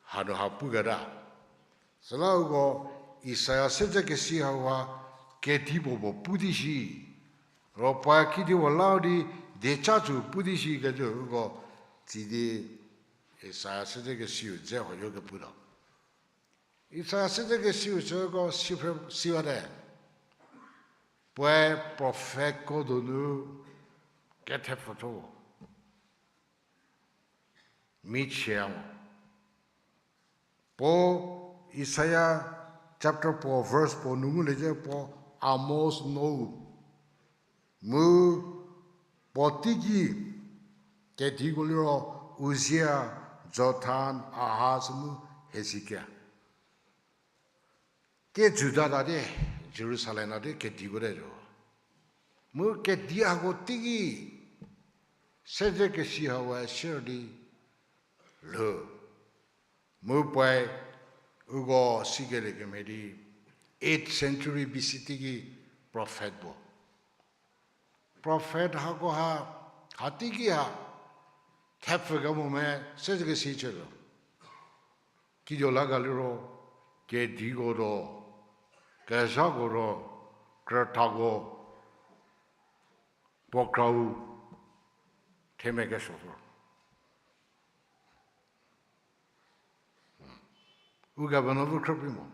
hanu ha puketa. Süla uko Isaia sedzekesi hauha kedipuo puo pu di shi. Ro puoe kedipuo la di dieca tsü pu di shi kecü uko tsidi Isaia sedzekesiu dze huoyo keputuo. Isaia sedzekesiu süko si phre siwate. Puoe prophetko donu kethepfütho. Michie mo. Puo Isaia chapter puo verse puo nu ngulie zhie puo Amos nou. Mu puo teiki kediko liro Uzia, Jothan, Ahaz mu Hezekia. Tie Juda ta di Jerusalem na di kediko te zo. Mu kedi hako teiki sedzekesi hawe sier di lhou. Mu puoe uko sikelie kemhie di eighth century B C teiki prophet puo. Prophet hako ha, hateiki ha, thepfü kemo me sedzekesi chütuo. Kidio la ga liro, kediko ro, kezhako ro, krütako, puo krau, themia kesuo zo. U governor vo khrüpie mo.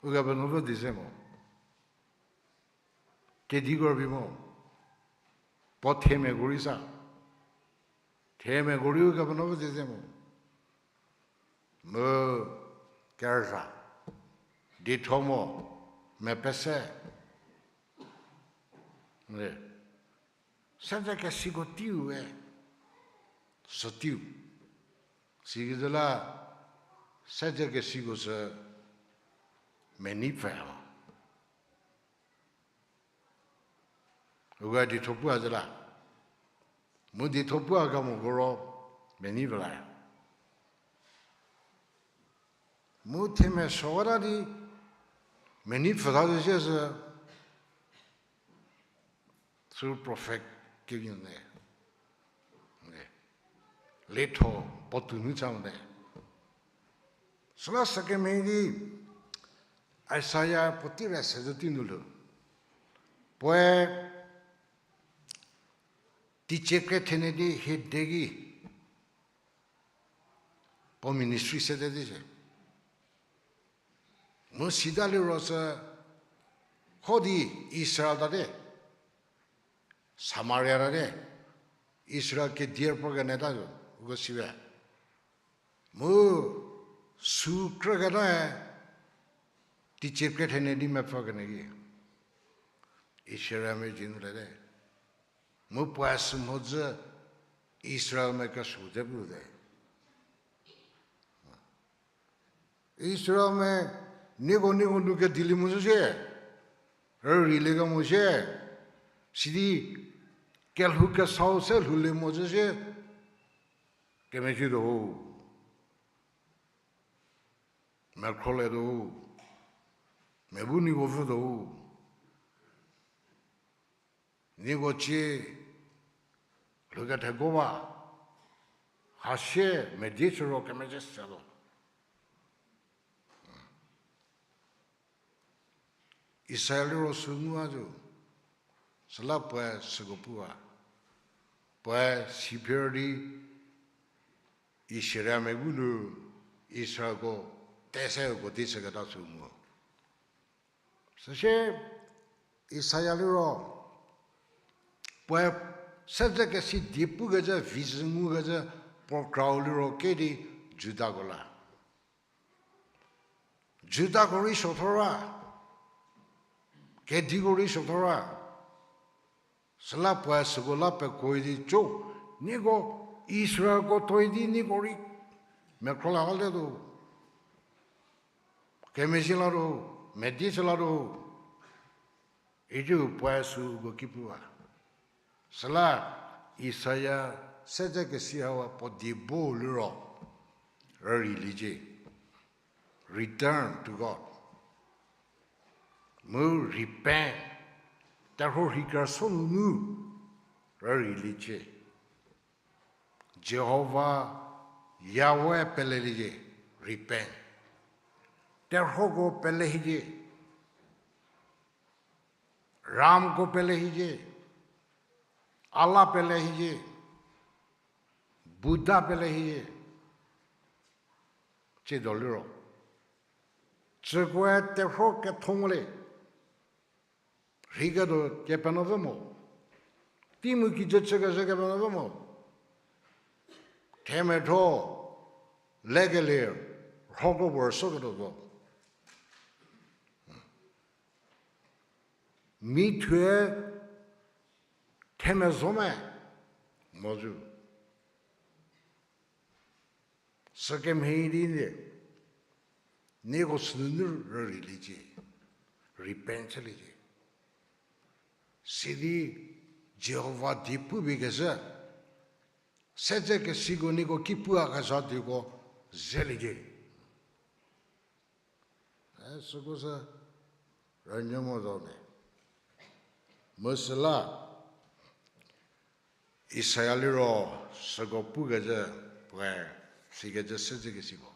U governor vo di ze mo. Kediko rübei mo. Puo themiako rei sa. Themiako rei u governor vo di ze mo. Mu kerüzha. Ditho mo. Mepese. Sedzekesiko teiu we, sü teiu. Sikecü la, sedzekesiko sü menei pfü mo. Uko ditho pu a zü la. Mu ditho pu a kemoko ro, menei pfü la. Mu themia suota di, menei pfüta zü sie sü, sü prophet kevinu ne. Letho puotou nu cha mote. Süla sükemhie di, Isaia puotei re sezü tei nu lhou. Puoe, teicie kre thenie di hie de ki, puo ministry sede di se. Mu sita liro sü, kho di Israel tate, Samaria tate, Israel kedier puo kene ta zo, uko siwe. Mu sü krüketae, teicie kre thenie di mepfü kene ki. Israelmia dzie nu lete. Mu puoe sü mhodzü Israelmia kesuo dze pute. Israelmia nieko nieko nu kedilie mo zhü sie, rüreilie kemo sie, sidi kelhou kesau se lhoulie mo zhü sie, kemezhietuo ho, mekhroletuo ho, mia bu nieko vütuo ho. Nieko cie lhouketheko ba, hasie medie chü ro kemezhie setuo. Israel liro sü ngu a zo, süla puoe süko pu a. Puoe sipie di Israelmia bu nu Israelko tese uko di chüketa sü ngu. Süsie Isaia liro puoe Sedzekesi die pukecü vision ngukecü puo krau liro kedi Judako la. Judako rei suothora, kediko rei suothora. Süla puoe süko la pekuo idi cho, nieko Israelko tuoi di nieko rei mekhro la latuo. Kemezhie latuo, medi chü latuo. Idi puoe süko ki pu ba. Süla Isaia sedzekesi hawa puo die bo liro rüreiliecie. Return to God. Mu repent. Terhuo rhei kerüsuo nunu rüreiliecie. Jihova Yahweh peleliecie, repent. Terhuoko pele hiecie. Ramko pele hiecie. Allah pele hiecie. Buddha pele hiecie. Tsiedo liro, tsükoe terhuo ketho mo le. Rheiketuo Kepenuopfü mo. Tei mu kijü chükezhü Kepenuopfü mo. Themia thuo lekelie rhokro puo rüsuoketuo zo. Mi thuoe themia zo me, mo zo. Sükemhie di nie, nieko sünunu rüreiliecie, repent chüliecie. Sidi Jihova die pupie kezhü, sedzekesiko nieko ki pu a kezha dieko zeliecie. E, süko sü rünyü mo zo me. Mu süla Isaia liro süko pukecü, puoe sikecü sedzekesiko.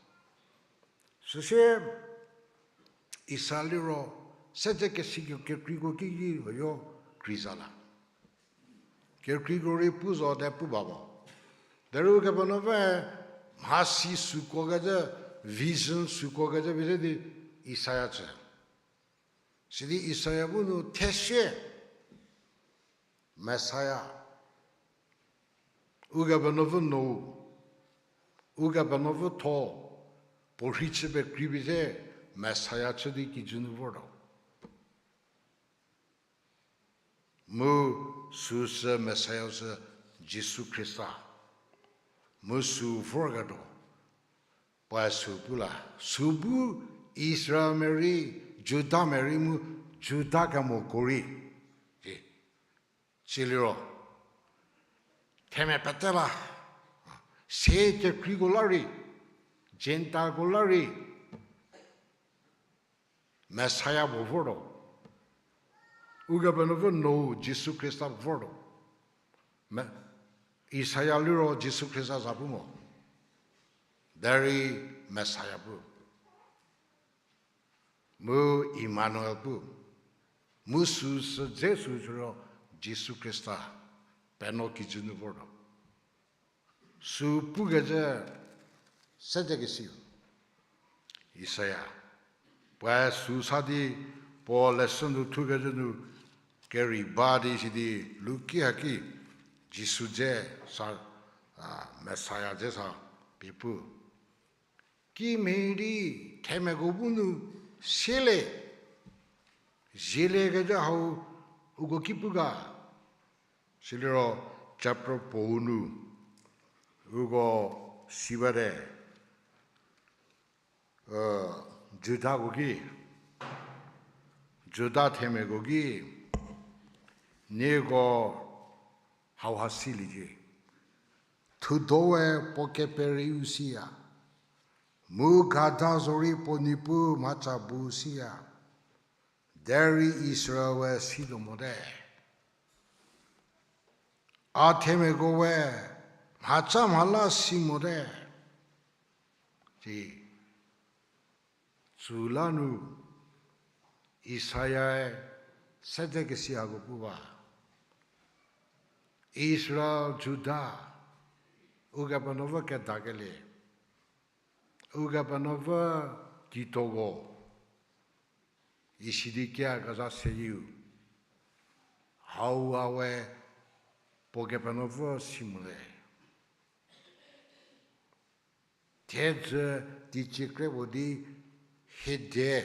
Süsie Isaia liro sedzekesiko kekreiko kiki huoyo kreiza la. Kekreiko rei pu zo te pu ba mo. Derei Ukepenuopfü mhasi süko kecü, vision süko kecü pie se di Isaia chü. Sidi Isaia bu nu thesie Messiah, Ukepenuopfü nou, Ukepenuopfü tho, puo rhei chü pekreipie se Messiah chü di kijü nu vortuo. Mu süu sü Messiah sü Jisu Khrista. Mu süu vorketuo puoe süu pu la, süu bu Israelmia rei, Judamia rei mu Juda kemoko rei, e, siliro themia pete la, se kekreiko la rei, Gentileko la rei Messiah puo vortuo. Ukepenuopfü nou Jisu Khrista vortuo. Me, Isaia liro Jisu Khrista za pu mo. Derei Messiah pu. Mu Emmanuel pu. Mu süu sü dze süu siro Jisu Khrista penuo kijü nu vortuo. Süu pukecü sedzekesiu Isaia. Puoe süu sa di puo lesson nu thukecü nu kerei ba di sidi luki haki Jisu dze sa, a, Messiah dze sa pie pu. Kimhie di themiako bu nu siele, zielekecü hau uko ki pu ga. Siliro chapter puo nu uko si bate, e, Judako ki, Juda themiako ki, nieko hauha siliecie. Thudoe puo kepereiu siya. Mu gada zorei puo niepuu mhaca bu siya. Derei Israel we situo mote. A themiako we mhaca mhala si mote. Ci, süla nu Isaia-e sedzekesi hako pu ba. Israel, Juda, Ukepenuopfü kedakelie, Ukepenuopfü titoko, isidi kia kezha seyieu, hau a we Puo Kepenuopfü si mo le. Thiedzü teicie kre puo di hiedie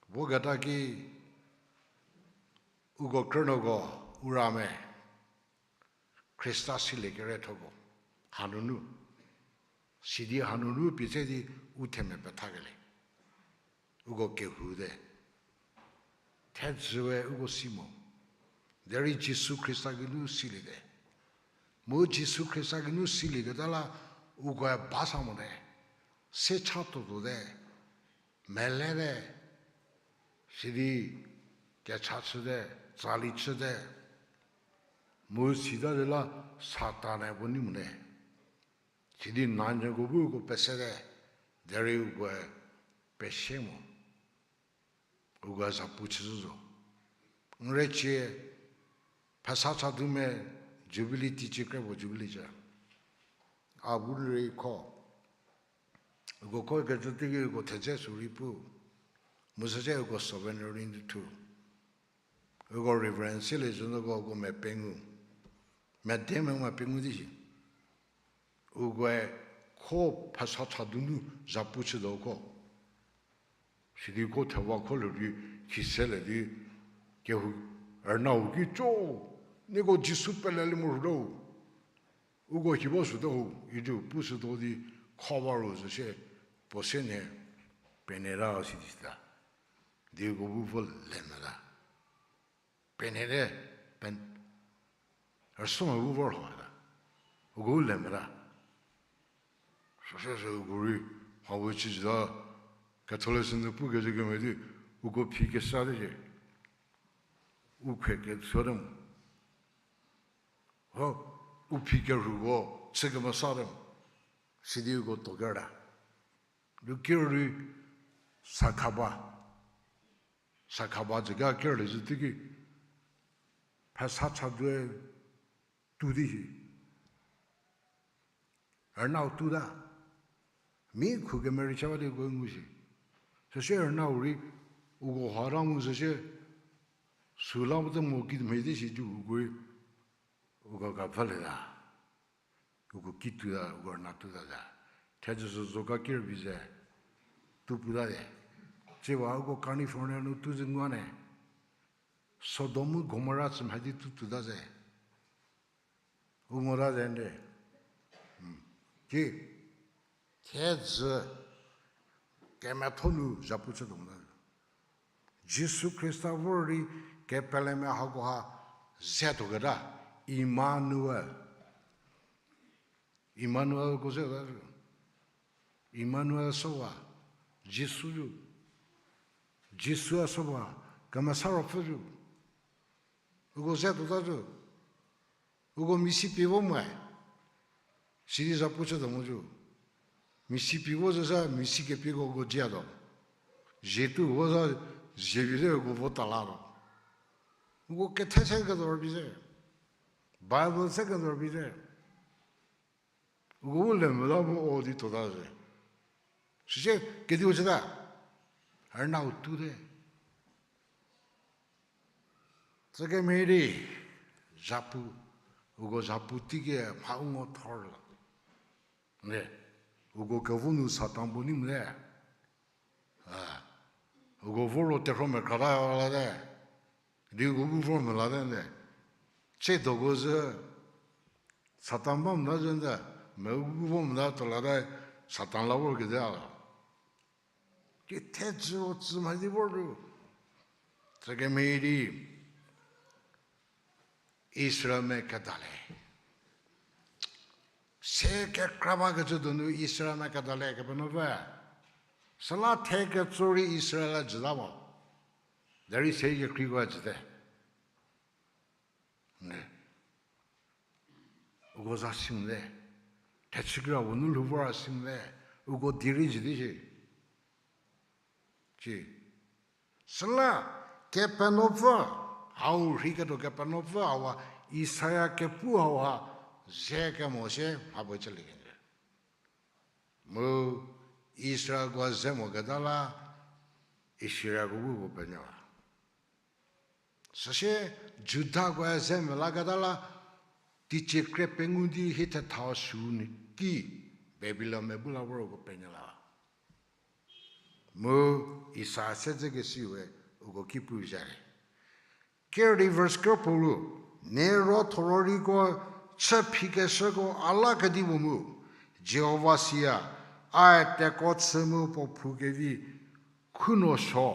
voketa ki uko krünuoko, u ra me, Khrista silie kerietho puo hanunu, sidi hanunu pie se di u themia pethakelie. Uko kehou te. Thiedzü we uko si mo. Derei Jisu Khrista geinu siliete. Mu Jisu Khrista geinu silieketa la ukoe ba sa mote. Se cha tuotuo te. Mele te. Sidi kecha chüte, tsali chüte. Mu sita de la Satan-e puo nei mote. Sidi nanyüko bu uko pesete, derei ukoe pesie mo. Ukoe zapu chüzhü zo. N rei cie, phesa chadu me Jubilee teicie kre puo Jubilee cü. A bu rei kho. Uko kho kecü teiki uko thedze sü rei pu. Mu süse uko souvenir rei thu. Uko reverence siliecü noko uko mia pengou. Mia di me mia pengou di shi. Ukoe kho phesa chadu nu zapu chütuo kho. Sidi kho thewa kho le di, khise le di, kehou, rünau ki cho, nieko Jisu pelelie mo rhuo. Uko hibo sütuo, idi pushütuo di, kho ba ro zo shie, puo se nhie, peneta sidi sita. Di uko bu vo le meta. Penhete, pen, rüso bu vor hota. Uko le meta. Süse sü uko rei, hau chüta, Catholic nu pukecü kemhie di, uko phi kesa te shie. U khwe kesuote mo. Ho, u phi kerhuko, chü kemesate mo. Sidi uko to kerta. Lu ker rei sakhaba. Sakhaba jüga kerlie zhü teiki. Phesa chadue tu di shi. Rünau tuta. Mi khu kemerei cha ba di uko ngu shi. Süsie rünau rei uko ha ra ngu süsie. Süla mote mo ki mhie di shi ju uko rei. Uko ka pfhülieta. Uko ki tuta, uko rüna tuta za. Thedzü sü zo ka kerbi ze. Tu puta de. Tsiewa uko California nu tu zü nguane. Sodom mu Gomora chü mha di tu tuta ze. U ngota ze nde. Ki. Thedzü kemetho nu zapu chütuo mota. Jisu Khrista vor rei kepelemia hakoha ze tuoketa, Emmanuel. Emmanuel ko ze ta zo. Emmanuel süwa, Jisu zo. Jisu a süwa, Kemesa Ruopfü zo. Uko ze tuota zo. Uko misi pie vo moe. Sidi zapu chütuo mo zo. Misi pie vo züsa misi kepieko uko ziatuo. Zie tuo vo za zie pie ze uko vo talatuo. Uko kethe se ketuo rübei ze. Bible se ketuo rübei ze. Uko u le mela mu o di tuota ze. Süsie kediu chüta. Rünau tute. Tsükemhie di, zapu, uko zapu teiki mha u ngo thor la. Ne, uko kevo nu Satan bu nei mote. A, uko voro terhuo mekra ta la te. Di uko bu vor mela te ne. Tsiedo ko zü Satan ba mota zü nde, me u bu vo mota tuo la te, Satan la vor kete a la. Ki thedzü ro tsü mha di vor ru. Tsükemhie di Israelmia kedale. Se kekra bakecü donu Israelmia kedale Kepenuopfü. Süla theketso rei Israel jüta mo. Derei se kekreiko jüte. Ne. Uko za si mote. Thechükra u nu lhou vora si mote. Uko di rei jü di shie. Ci. Süla Kepenuopfü, hau rheiketuo Kepenuopfü hauha, Isaia kepu hauha, ze kemo sie mha puo chülie kenjü. Mu Israelko ze moketa la, Assyriako bu puo penuo. Süsie Judakoe ze melaketa la, teicie kre pengou di hie thetha süu nu ki Babilon me bu la vorko penyü la. Mu Isaia se dzekesiwe uko ki pu zhie. Kerü di verse kro puo ru, nie ro thororiko chü phikeshüko a la kedipuo mu, Jihova siya, a teko chü mu puo phu kevi khunuo suo,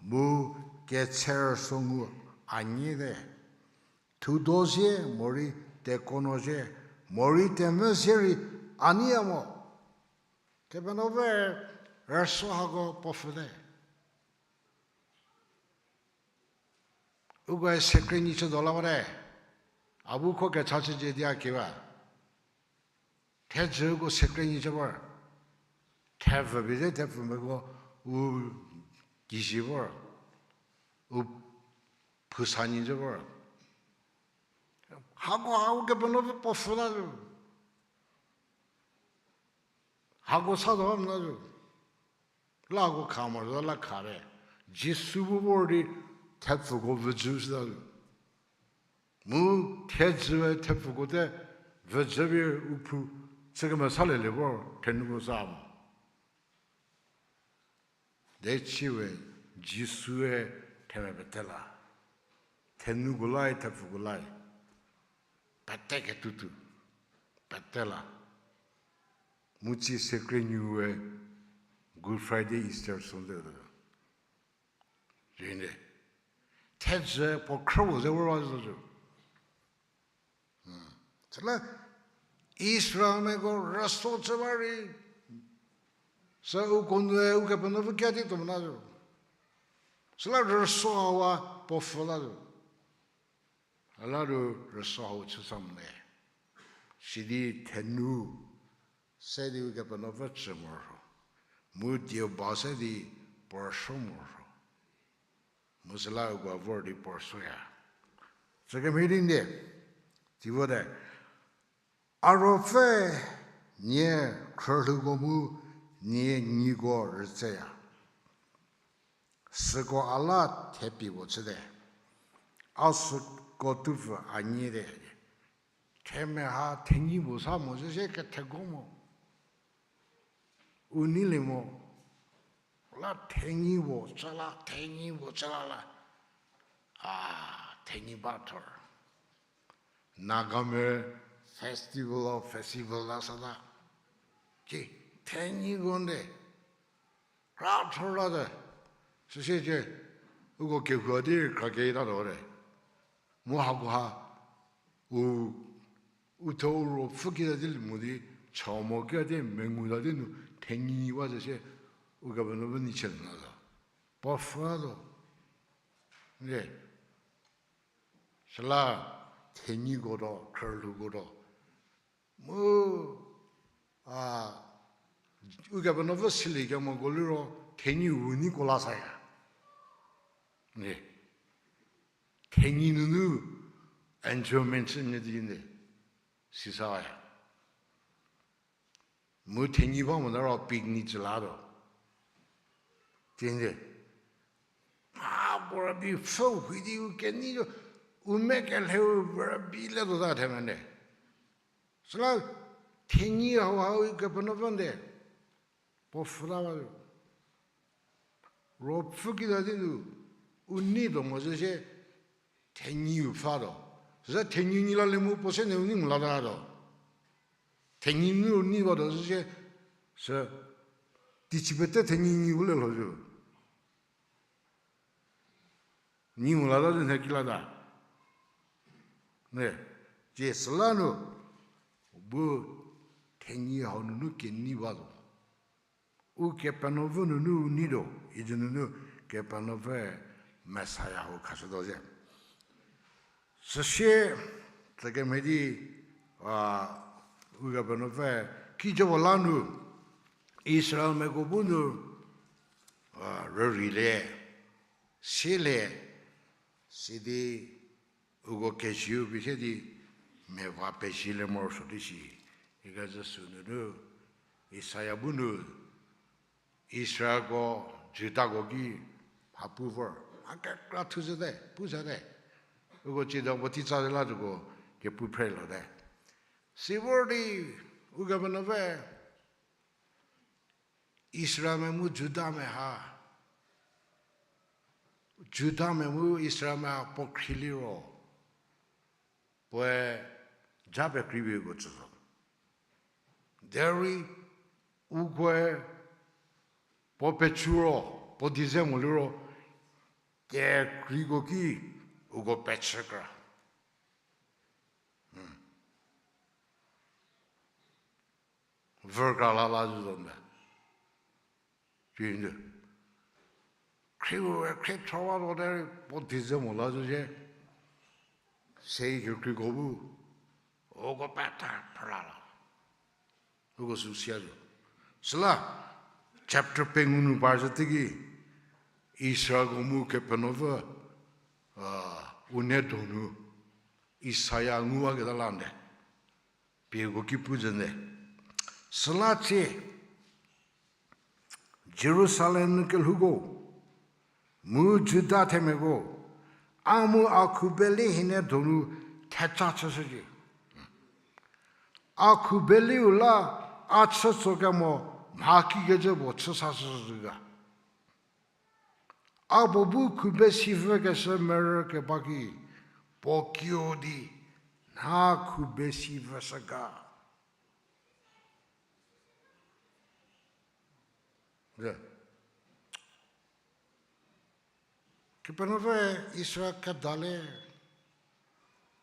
mu ketsherüsuo ngu a nyite. Thudo zie morei tekonuo zie, morei temvü zie rei a neiya mo. Kepenuopfü rüsuo hako puo pfüte. Ukoe secret nyi chütuo la bate. A bu kho kecha chücie di a ki ba. Thejüko secret nyi chü vor. Thepfü pie te thepfumeko u kizi vor. U phusa nyi chü vor. Hako hau Kepenuopfü puo pfhü la zo. Hako sa zo mla zo. Lako kha mo zo la kha re. Jisu bu vor di thepfüko vüzhü süta zo. Mu thejüe thepfüko te vüzhü pie u phu chü kemesalie le vor thenuko sa mo. Deciwe Jisue themia pete la. Thenuko lai, thepfüko lai. Pete ketutu. Pete la. Mu tsie secret nyie Good Friday, Easter Sunday. Rinde. Thejü puo khrüwo ze vor ba zo zo. Süla Israelmiako rüsuo chü ba rei, sü uko nue Ukepenuopfü kia di tuo mona zo. Süla rüsuo hawa puo pfhü la zo. A la ru rüsuo hau chü sa mo le. Sidi thenu se di Ukepenuopfü chü morosuo. Mu die ba se di puo rüsuo morosuo. Mu süla uko vor di puo rüsuoya. Tsükemhie di ndie, tsie vote, a ruopfü nie khrülhouko mu nie nyiko rütseya. Süko a la thepie puo chüte. A süko tupfü a nyite. Themia ha thenyi puo sa mo zhüzhie ketheko mo. U neilie mo. La thenyi puo chü la, thenyi puo chü la la. A, thenyi ba thor. Nagamia festival of festival la sa ta. Ki, thenyiko nde. Kra thor la te. Süsie cie, uko kehou di kra keta tuo te. Mu hakoha, u, u thuo u ruopfü kita di mo di, chau mo kita di, mengu ta di nu, thenyi ba zhüzhie, Ukepenuopfü nei chü la zo. Puo pfhü la zo. Nde. Süla thenyiko tuo, khrülhouko tuo. Mu, a, Ukepenuopfü silie kemoko liro, thenyi u neiko la saya. Nde. Thenyi nunu enjoyment chü nyü di nde. Sisaya. Mu thenyi ba mo ta ro picnic chü la tuo. Tiende. A, puo rübei pfhü hui di u kenei zo, u me kelhou puo rübei le tuo ta themia nde. Süla thenyi hau hau Kepenuopfü nde. Puo pfhü la ba zo. Ruopfü kita di nu, u nei tuo mo zhüzhie, thenyi u pfhü tuo. Süzha thenyi nyi la le mu puo se ne u nei mo la ta tuo. Thenyi nu u nei ba tuo zhüzhie, sü, teicie pete thenyi nyi u le lho zo. Nyi mo la ta di ne ki la ta. Ne, tsie süla nu, bu thenyi hau nunu kenei ba zo. Ukepenuopfü nunu u nei tuo, idi nunu Kepenuopfü Messiah hau khashütuo zhie. Süsie, tsükemhie di, a, Ukepenuopfü, kijo puo la nu, Israelmiako bu nu, a, rüreilie, sielie, sidi, uko keziu pie se di, meva pezilie morosuo di shi, ikecü sü nunu, Isaia bu nu, Israelko, Judako ki, mha pu vor, mha kekra thu zhüte, pu zhüte. Uko tsiedo puo teitsa zhü la tuoko, kepu phre lote. Sivor di, Ukepenuopfü Israelmia mu Judamia ha, Judamia mu Israelmia ha puo khrie liro, puoe ja pekreipie uko tsü zo. Derei ukoe puo pecü ro, puo di ze mo liro, kekreiko ki uko pechü kra. Vü kra la la zo zo nde. Cü nde. Khrieu khrie thorwa zo derei puo di ze mo la zo zhie. Sei kekreiko bu uko petha phrala la. Uko sü sia zo. Süla, chapter pengou nu par zhü teiki, Israelko mu Kepenuopfü, a, u nie donu, Isaia nguwaketa la nde. Pieko ki pu zhü nde. Süla tsie, Jerusalem nu kelhouko, mu Juda themiako, a mu a khubeli hienie donu theca chüshücie. A khubeliu la a chü tsokemo mha kikecü puo chü sashüzhü ga. A puo bu khube si vükeshü merü keba ki, puo kiüdi, nha khube si vüshü ga. Kepenuopfü Israel kedale,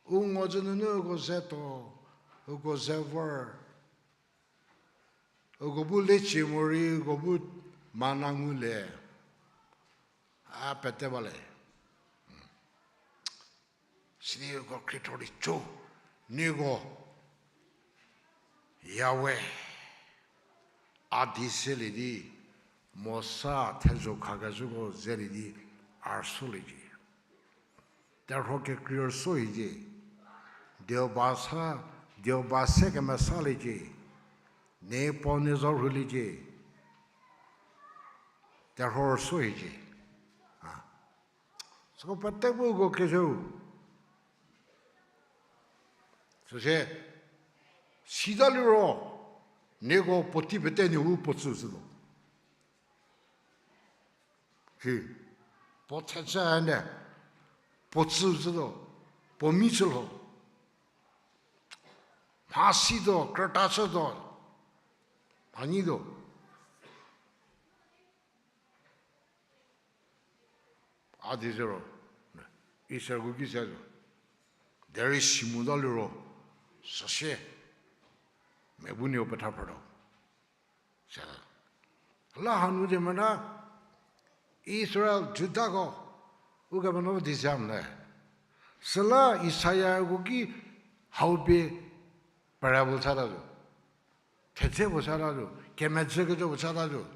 u ngozü nunu uko ze to, uko ze vor, uko bu lecie morei uko bu mana ngulie, a pete bale. Sidi uko khriethor di cho, nieko Yahweh, a di selie di, Mosa thezho khakezhüko zelie di, a rüsoliecie. Terhuo kekrei rüso hiecie. Dioba sa, dioba se kemesaliecie. Niepuu nie zo rhuliecie. Terhuo rüso hiecie. Süko pete bu uko kezhüu. Süsie, sita liro, nieko puotei pete nieu puo tsüu zhütuo. Hi, puo thechü ne, puo tsüu zhütuo, puo mi chülho. Mha situo, krüta chütuo, mha nyituo. A di zero, Israelko ki se zo. Derei si mota liro, süsie, mia bu nieu petha phrütuo. Se la hanu di mena, Israel, Judako, Ukepenuopfü di zam le. Süla Isaia-ko ki hau pie parable chata zo. Thedze puo chata zo, kemedzü kecü puo chata zo.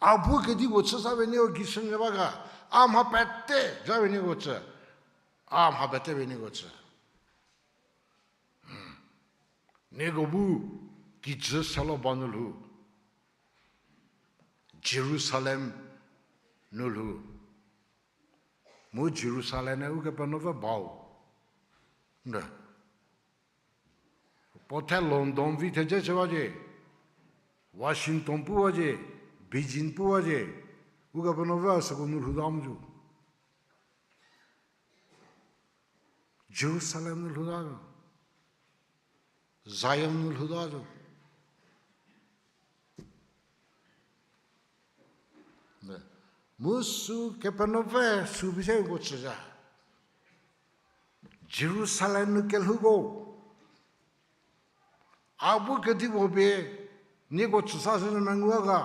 A bu kedipuo chü sa pie nieko gei chünyü ba ga, a mha pete ja pie nieko tsü, a mha pete pie nieko tsü. Nieko bu kijü salo ba nu lhou, Jerusalem nu lhou, mu Jerusalem-e Ukepenuopfü bau. Nde. Puo the London vi thedze chü bacie, Washington pu bacie, Beijing pu bacie, Ukepenuopfü süko nu lhouta mu zo. Jerusalem nu lhouta zo. Zion nu lhouta zo. Mu sü Kepenuopfü sü pie se uko tsüzha. Jerusalem nu kelhouko, a bu kedipuo pie nieko tsüsa zhü nu mengu ga,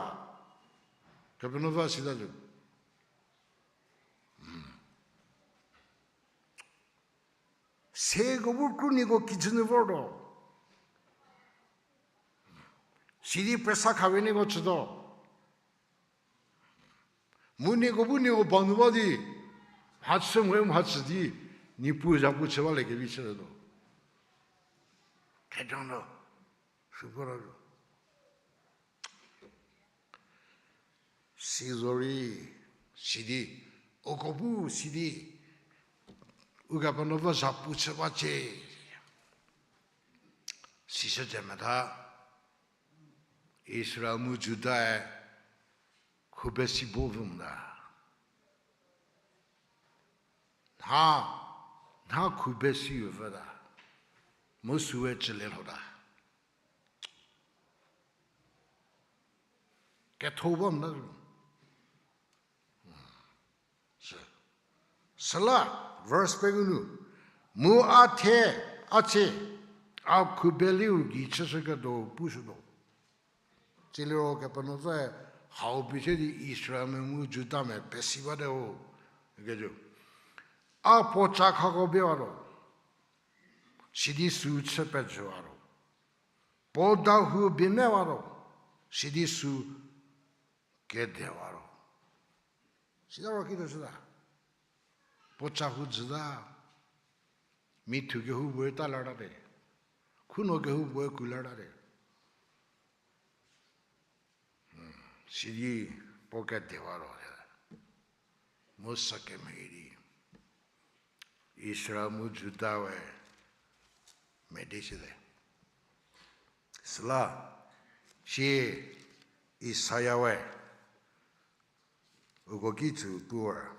Kepenuopfü sita zo. Seko bu kru nieko kijü nu vortuo. Sidi pesa kha pie nieko tsütuo. Mu nieko bu nieko ba nu ba di, mhachü moe mhachü di, Niepuu zapu chü balie kevi chütuo. Thejang no, süko ro. Sizorei, sidi, uko bu sidi, Ukepenuopfü zapu chü bacie. Sishücie metha, Israel mu Judae khubesi bo vü mota. Nha, nha khubesi vüta. Mu süe cülie lhota. Ketho ba mota. Sü. Süla, verse pengou nu, mu a the, a tsie, a khubeliu gei chüshüketuo pushütuo. Tsiliro Kepenuopfü hau pie se di Israelmia mu Judamia pesi bate ho. Kejo. A puo chakhako biewatuo. Sidi sü chü pejüwatuo. Puo dahou bie mewatuo. Sidi sü kedewatuo. Sita ro kituo süta. Puo chahou jüta. Mithu kehoupuoe ta lar tate. Khunuo kehoupuoe ku lar tate. Sidi puo kedewatuo. Mu sü kemhie di Israel mu Juda we medi shite. Süla, sie Isaia we uko ki tsü puor.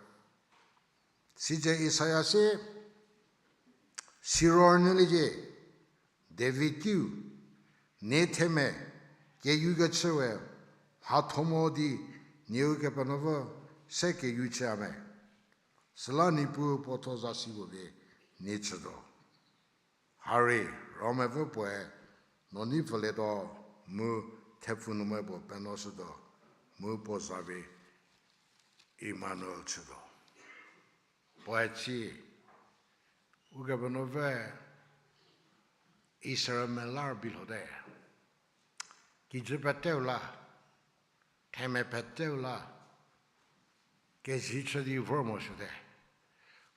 Sitse Isaia se, siro rünyüliecie, David kiu, nie themia keyukechü we mhatho mo di nieu Kepenuopfü se keyu chüya me. Süla Niepuu puotho zasi puo pie nie chütuo. Hari, Ramepfü puoe no nei pfülietuo, mu thepfu nu me puo penuoshütuo, mu puo za pie Emmanuel chütuo. Puoe tsie, Ukepenuopfü Israelmia la rübei lhote. Kijü peteu la, themia peteu la, kezie chü di vor mo shüte.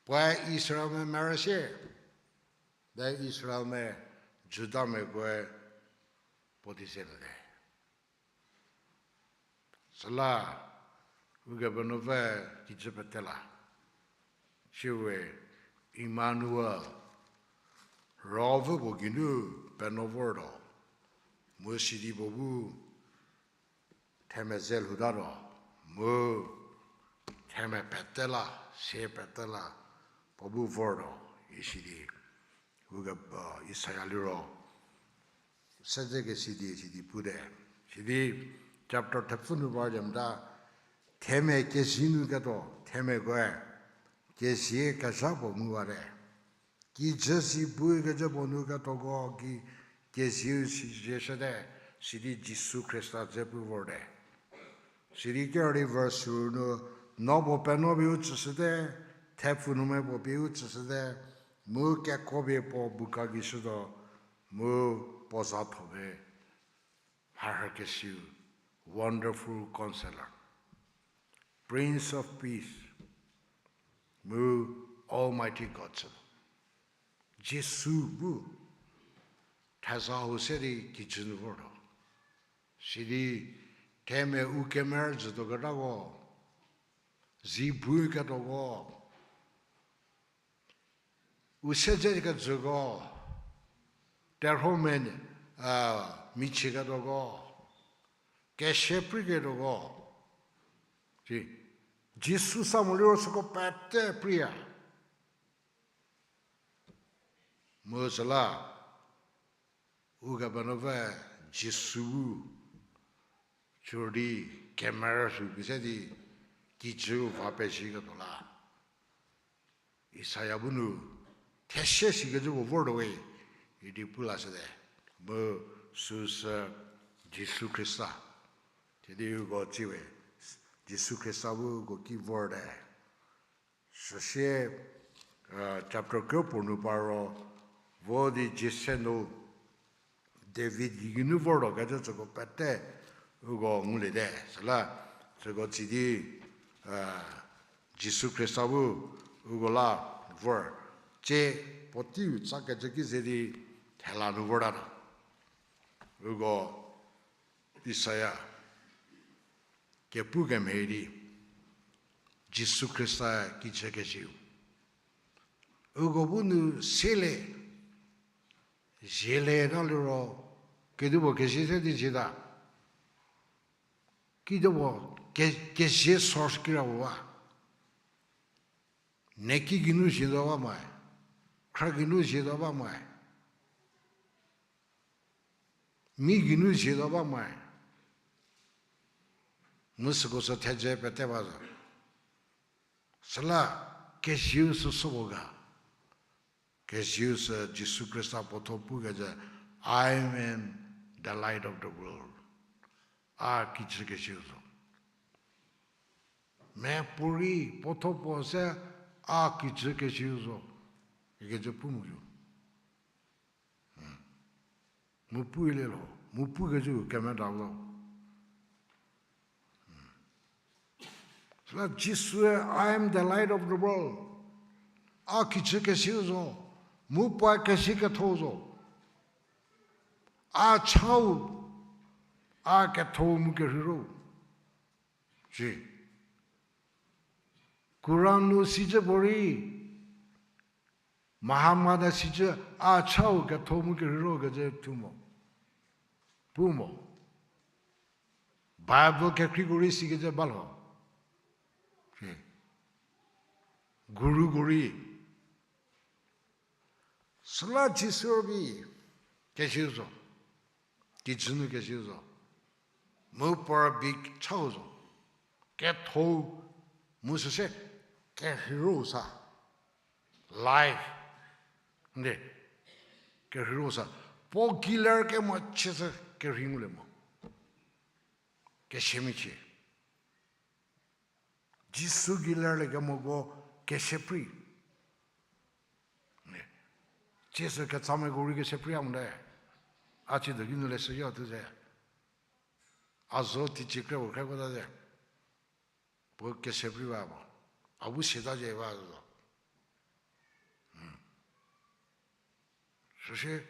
Puoe Israelmia merüsie, de Israelmia, Judamiakoe puo di ze lhote. Süla, Ukepenuopfü kijü pete la. Siwe Emmanuel, Ruopfü puo geinu penuo vortuo. Mu sidi puo bu themia ze lhoutatuo. Mu themia pete la, sie pete la, puo bu vortuo, isidi. Uke, Isaia liro sedzekesidi sidi pute. Sidi chapter thepfü nu parliemta, themia kezie nu ketuo, themiakoe kezie kezha puo nguwate. Kijü si bu kecü puo nu ketuoko ki kezieu si zieshüte, sidi Jisu Khrista dze pu vorte. Sidi kerdi verse nu, no puo penuo pie u tsüshüte, thepfu nu me puo pie u tsüshüte, mu kekuo pie puo buka gei shütuo, mu puo za tho pie mharhükesiu, Wonderful Counselor, Prince of Peace, mu Almighty God sü. Jisu bu theza hau se di kijü nu vortuo. Sidi themia u kemerü jütuo ketako, zi bu ketuoko, u sedze kejüko, terhuomia, a, michie ketuoko, kesia prei ketuoko. Ji, Jisu sa mo liro süko pete preiya. Mu süla, Ukepenuopfü Jisu bu, chü di kemerü sü pie se di, kijü va pezhieketuo la. Isaia bu nu, thesie sikecü puo vortuo we, idi pu lashüte. Mu süsü Jisu Khrista. Sidi uko tsiwe, Jisu Khrista bu uko ki vorte. Süsie, chapter kro puo nu paro, vo di Jesse nu, David gei geinu vortuo kecü süko pete uko nguliete. Süla süko tsi di, Jisu Khrista bu uko la vor, tsie puoteiu tsakecü ki ze di thela nu vortatuo. Uko Isaia kepu kemhie di, Jisu Khrista kijü kezieu. Uko bu nu sielie, Zie le ta liro, kedipuo kezie se di zie ta. Kidipuo ke-, kezie source kira puo ba. Neki geinu zie ta ba moe. Khra geinu zie ta ba moe. Mi geinu zie ta ba moe. Mu süko sü thedze pete ba zo. Süla kezieu sü süko ga. Kezieu sü Jisu Khrista puotho pukecü, I am the light of the world. A kijü kezieu zo. Mia puorei puotho puo se a kijü kezieu zo. Ikecü pu mo zo. Mu pulie lho, mu pukecü kemeta lo. Süla Jisue, I am the light of the world. A kijü kezieu zo, mu puoe kezie ketho zo. A chau, a ketho mu kerheiro. Si. Quran nu sicü puorei, Muhammad-e sicü a chau ketho mu kerheiro kecü thu mo. Pu mo. Bible kekreiko rei sikecü ba lho. Si. Guruko rei. Süla Jisu rübei kezieu zo. Kijü nu kezieu zo. Mu puo rübei chau zo. Ketho mu süse kerheiro sa. Life. Nde. Kerheiro sa. Puo gei ler kemo chie sü kerhei ngulie mo. Kesie michie. Jisu gei lerlie kemoko kesie prei. Tsiesü ketsamiako rei kesie prei a mote. A tsiedü kinu leshüya thu ze. A zo teicie kre puo kre kota ze. Puo kesie prei ba mo. A bu siata ze ba zo. Süsie,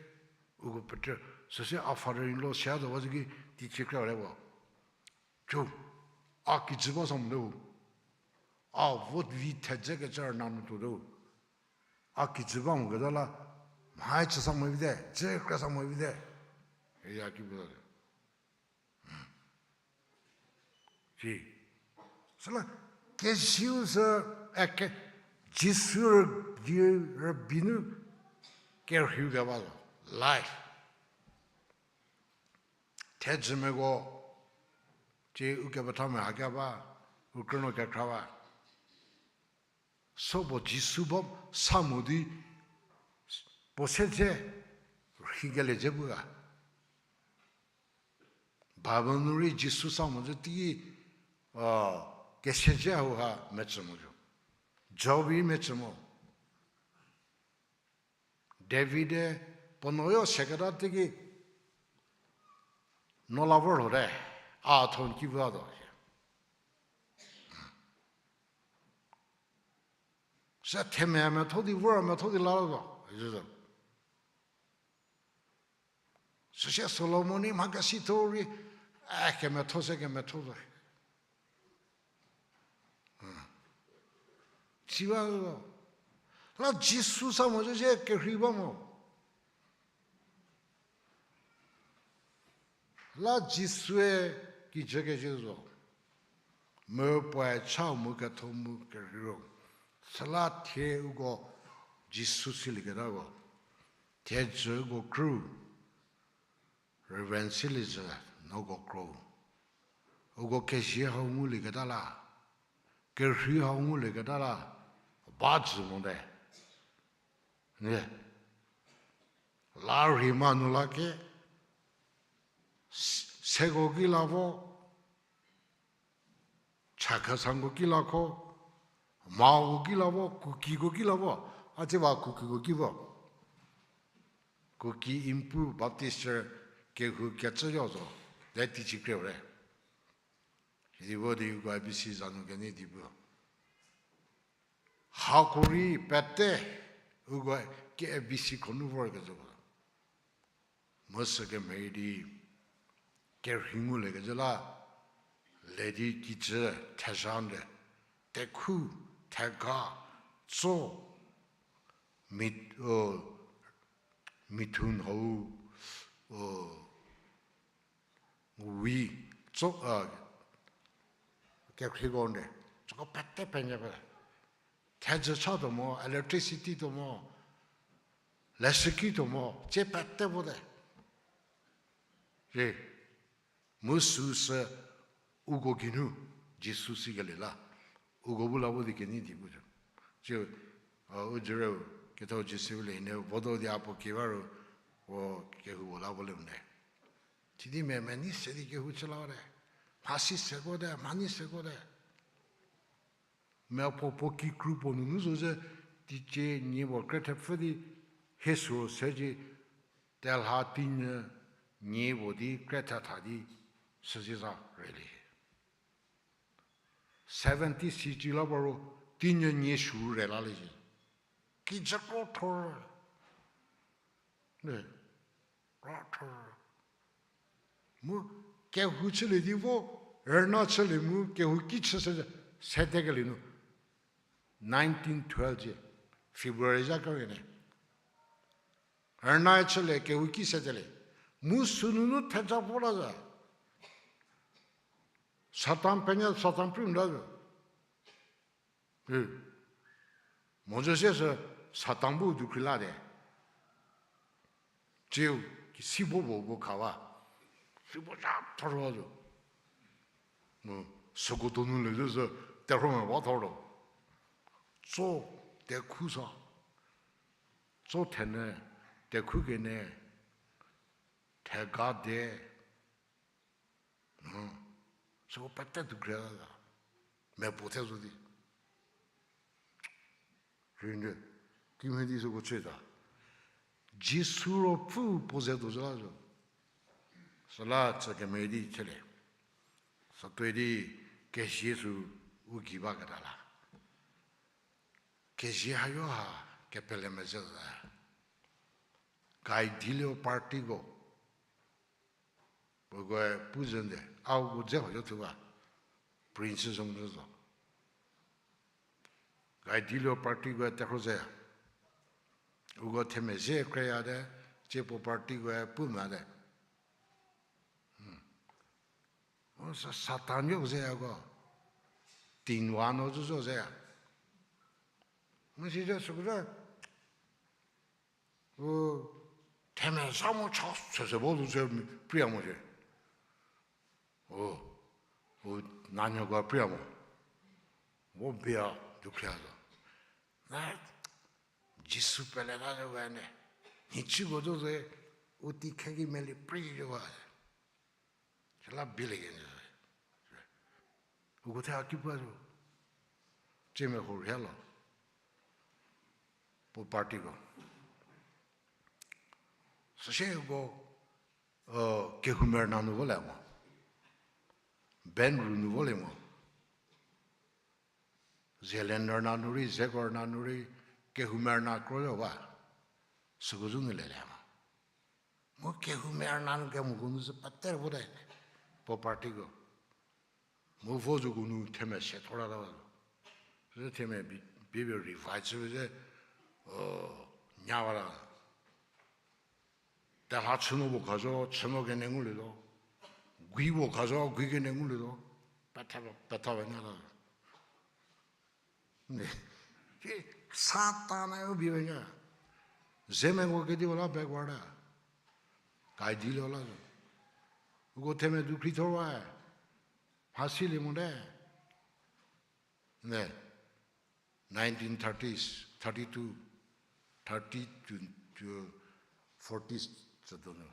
uko pete, süsie a father-in-law siata ba zü ki teicie kre le ba. Cho, a kijü ba sa mote. A vote vi thedze kecü rüna nu tuote. A kijü ba moketa la, mha chü sa mo vite, dzü kre sa mo vite. Iya ki bu. Si. Süla kezieu sü, e, ke, Jisu rü, di rübei nu kerheiu keba zo, life. Thedzümiako, tsie ukepethamia hakeba, u krünuo kekhra ba. Süko Jisu ba sa mo di, puo se dze rheikelie dze pu ga. Bible nu rei Jisu sa mo dze tei, a, kesiedze hauha metsü mo zo. Job-i metsü mo. David-e puo nuoyo seketa teiki no la vorlhote, a thon ki vatuo. Se themia metho di vor metho di la zo, zo. Süsie Solomon-i mha kesitho rei, e, kemetho se kemetho zo. Si ba zo. La Jisu sa mo zo sie kerhei ba mo. La Jisue kijü kecü zo. Mu puoe chau mu ketho mu kerheiro. Süla thie uko Jisu silieketako. Thie jü uko kru. Reverend Silizü, noko kro. Uko kezie hau ngulieketa la. Kerhei hau ngulieketa la. Ba jü mote. Ne. La rhei ma nu la ke. S-, seko ki la vo. Chakhesangko ki la kho, Maoko ki la vo, Kukiko ki la vo, a tsie ba Kukiko ki vo. Kuki Inpu Baptist Church kehou kecüyo zo, le teicie kre-u le. Sidi vo di uko A B C za nu kenei di pu. Hako rei pete uko ke A B C khonu vorkecü. Mu sü kemhie di kerhei nguliekecü la, le di kijü thezha nde, tekhu, thega, tso, mi-, o, Mithun hau, o, wi, tso, a, kekhriko nde, tsoko pete penyü pe. Thedzü cha tuo mo, electricity tuo mo, leshüki tuo mo, tsie pete vote. Ri, mu süsü uko geinu, Jisu sikelie la, uko bu la vo di kenei di pu zo. Tsie, a, u jürüu, ketho Jisu le ne vodo di a puo ki ba ru, o kehou la vo le nde. Sidi me, me nei se di kehou chü la te. Mhasi seko te, mha nei seko te. Me puo puo kikru puo nunu zo ze, teicie nie puo kre thepfü di, hie sü se di, telha teinyü nie puo di kre thetha di, süzi za relie. Seventy C G la ba ro, teinyü nie sü re lalie zi. Kijü kro thor. Ne, kro thor. Mu kehou chülie di vo, rüna chülie mu kehou ki chü se, sedekelie nu. Nineteen twelve cie, February za kere ne. Rüna chülie kehou ki sedelie. Mu sünunu theja vo la za. Satan penyü Satan pri mla zo. Mhodzü sie sü Satan bu dukhri la te. Tsiu, kisi bo bo bo kha ba. Si bo za thor zo. Mu, süko donu le zü sü, terhuo me ba thor lo. Tso, tekhu sa. Tso thene, tekhu kene, thega de. Süko pete dukhri la. Mepu the zo di. Rinde, kimhie di süko chüta. Jisu ruopfü puo ze tuo zü la zo. Süla tsü kemhie di chülie. Sütuoi di kezie sü u gei baketa la. Kezie hayo ha kepele mezhie zo. Guy Dilio partyko. Puokoe pu zü nde, a uko dze huoyo thuba, Prince Zhongzhü zo. Guy Dilio partykoe terhuo zeya. Uko themezhie kreyate, tsie puo partykoe pu mate. O sü Satan yo zeyako. Tinwa no zü zo zeya. Mu si ze süko ze, u themezha mu cha süsü bo zo se priya mo shie. O, u nanuoko priya mo. Vo bia dukhria zo. Na Jisu peleta zo we ne. Nhicuko zo ze, u tei kheki meli pri zo wa. Süla bilie kenjü. Uko the a ki pua zo. Tsie meho rhie lo. Puo partyko. Süsie uko, kehoumerna nu vo le mo. Band ru nu vo le mo. Zelenorna nu rei, zekorna nu rei, kehoumerna kro zo ba. Süko zo nu lele mo. Mu kehoumerna nu kemoko nu sü pete vote. Puo partyko. Mu vo zoko nu themia se thorata ba zo. Sü themia bi, bi, bi revive chü ze, o, nya ba la. Telha chüno puo kha zo, chüno kene ngulietuo. Gui puo kha zo, gui kene ngulietuo. Petha, petha ba nya la. Satan-e u bi ba nya. Zemeko kediu la backward a. Guy Dilio la zo. Uko themia dukhri thorwa. Mhasilie mote. Ne, nineteen thirties, thirty-two, thirty to, to forties tsütuo nu.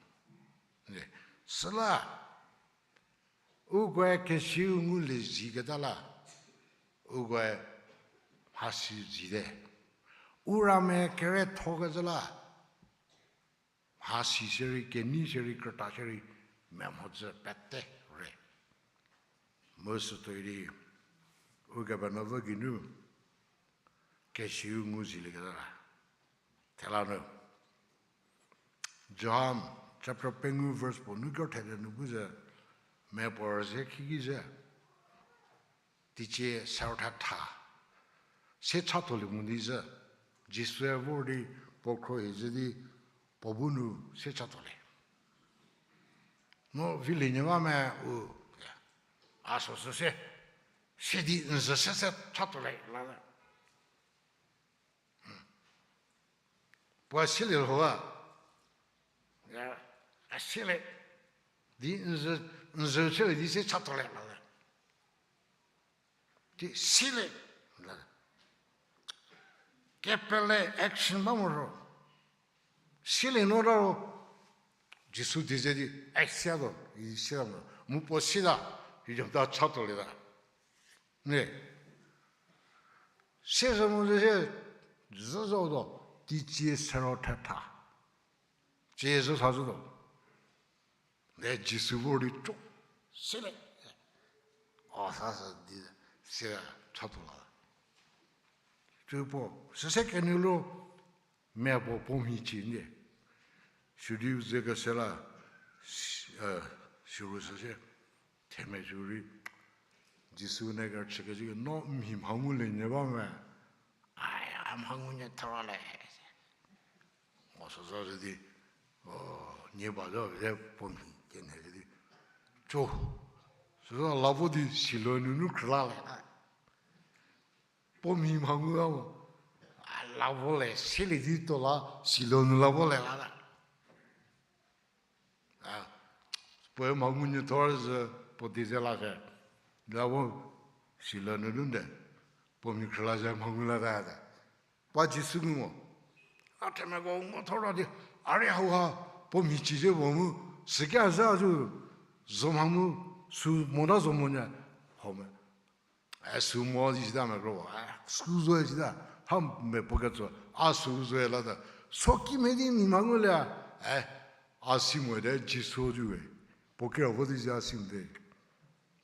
Ne, süla, ukoe kesiu ngulie ziketa la, ukoe mhasi zite. U ramia kere thokecü la, mhasi shierei, kenei shierei, krüta shierei, memhodzü pete re. Mu sütuoi di, Ukepenuopfü geinu, kesiu ngu zilieketa la. Thela nu. John chapter pengou verse puo nu kro thede nu pu ze, mia puo rüzie khiki ze. Teicie sautha tha. Se chatholie mo di zü. Jisue vor di puo khro hi zü di, Puo bu nu se chatuo le. No village nyü ba me u, a so sü se, sidi n zü se se chatuo le la. Puo silie lho a. Ya, a silie. Di n zü, n zü chülie di se chatuo le la. Di silie. Kepele action ba mo ro. Silie no ra ro. Jisu di ze di, ai sia do, i sia mo. Mu puo sita, i jota chatuo le ta. Ne. Siezü mo ze, zü zo do, teicie sero thetha. Cie zü sa zü do. Ne Jisu vor di cho, silie. O sa sü di, silie chatuo la. Tsü puo, süse kenyü lo, mia puo puo mhi ci ndie. Sidi ze kese la, si-, e, siro süse, themia sürei, Jisu ne kerüchü kecü no mhi mha ngulie nyü ba me, aya, mha ngulie thora le. O süzo zi di, o, nie ba zo ze puo mhi kenhe zi di. Cho, süzo la vo di silo nunu khrüla le. Puo mhi mha ngu a mo. A la vo le, silie di tuo la, silo nu la vo le la ta. A, puoe mha ngulie thor zü, puo di ze la se. La vo, silo nunu nde. Puo mhi khrüla ze mha ngu la ta te. Pa Jisu ngu mo. A themiako ngo thor ra di, a rei hauha, puo mhi ci ze vo mu, süki a za zu, zo mha mu, sü mota zo mo nya, hau me. E sü mo di sita me kro, e, sü zo e sita, ha me puo ketso, a sü zo e la ta. So kimhie di mhi mha ngulie, e, a si mo de Jisu zu we. Puo kira vo di ze a si mo de.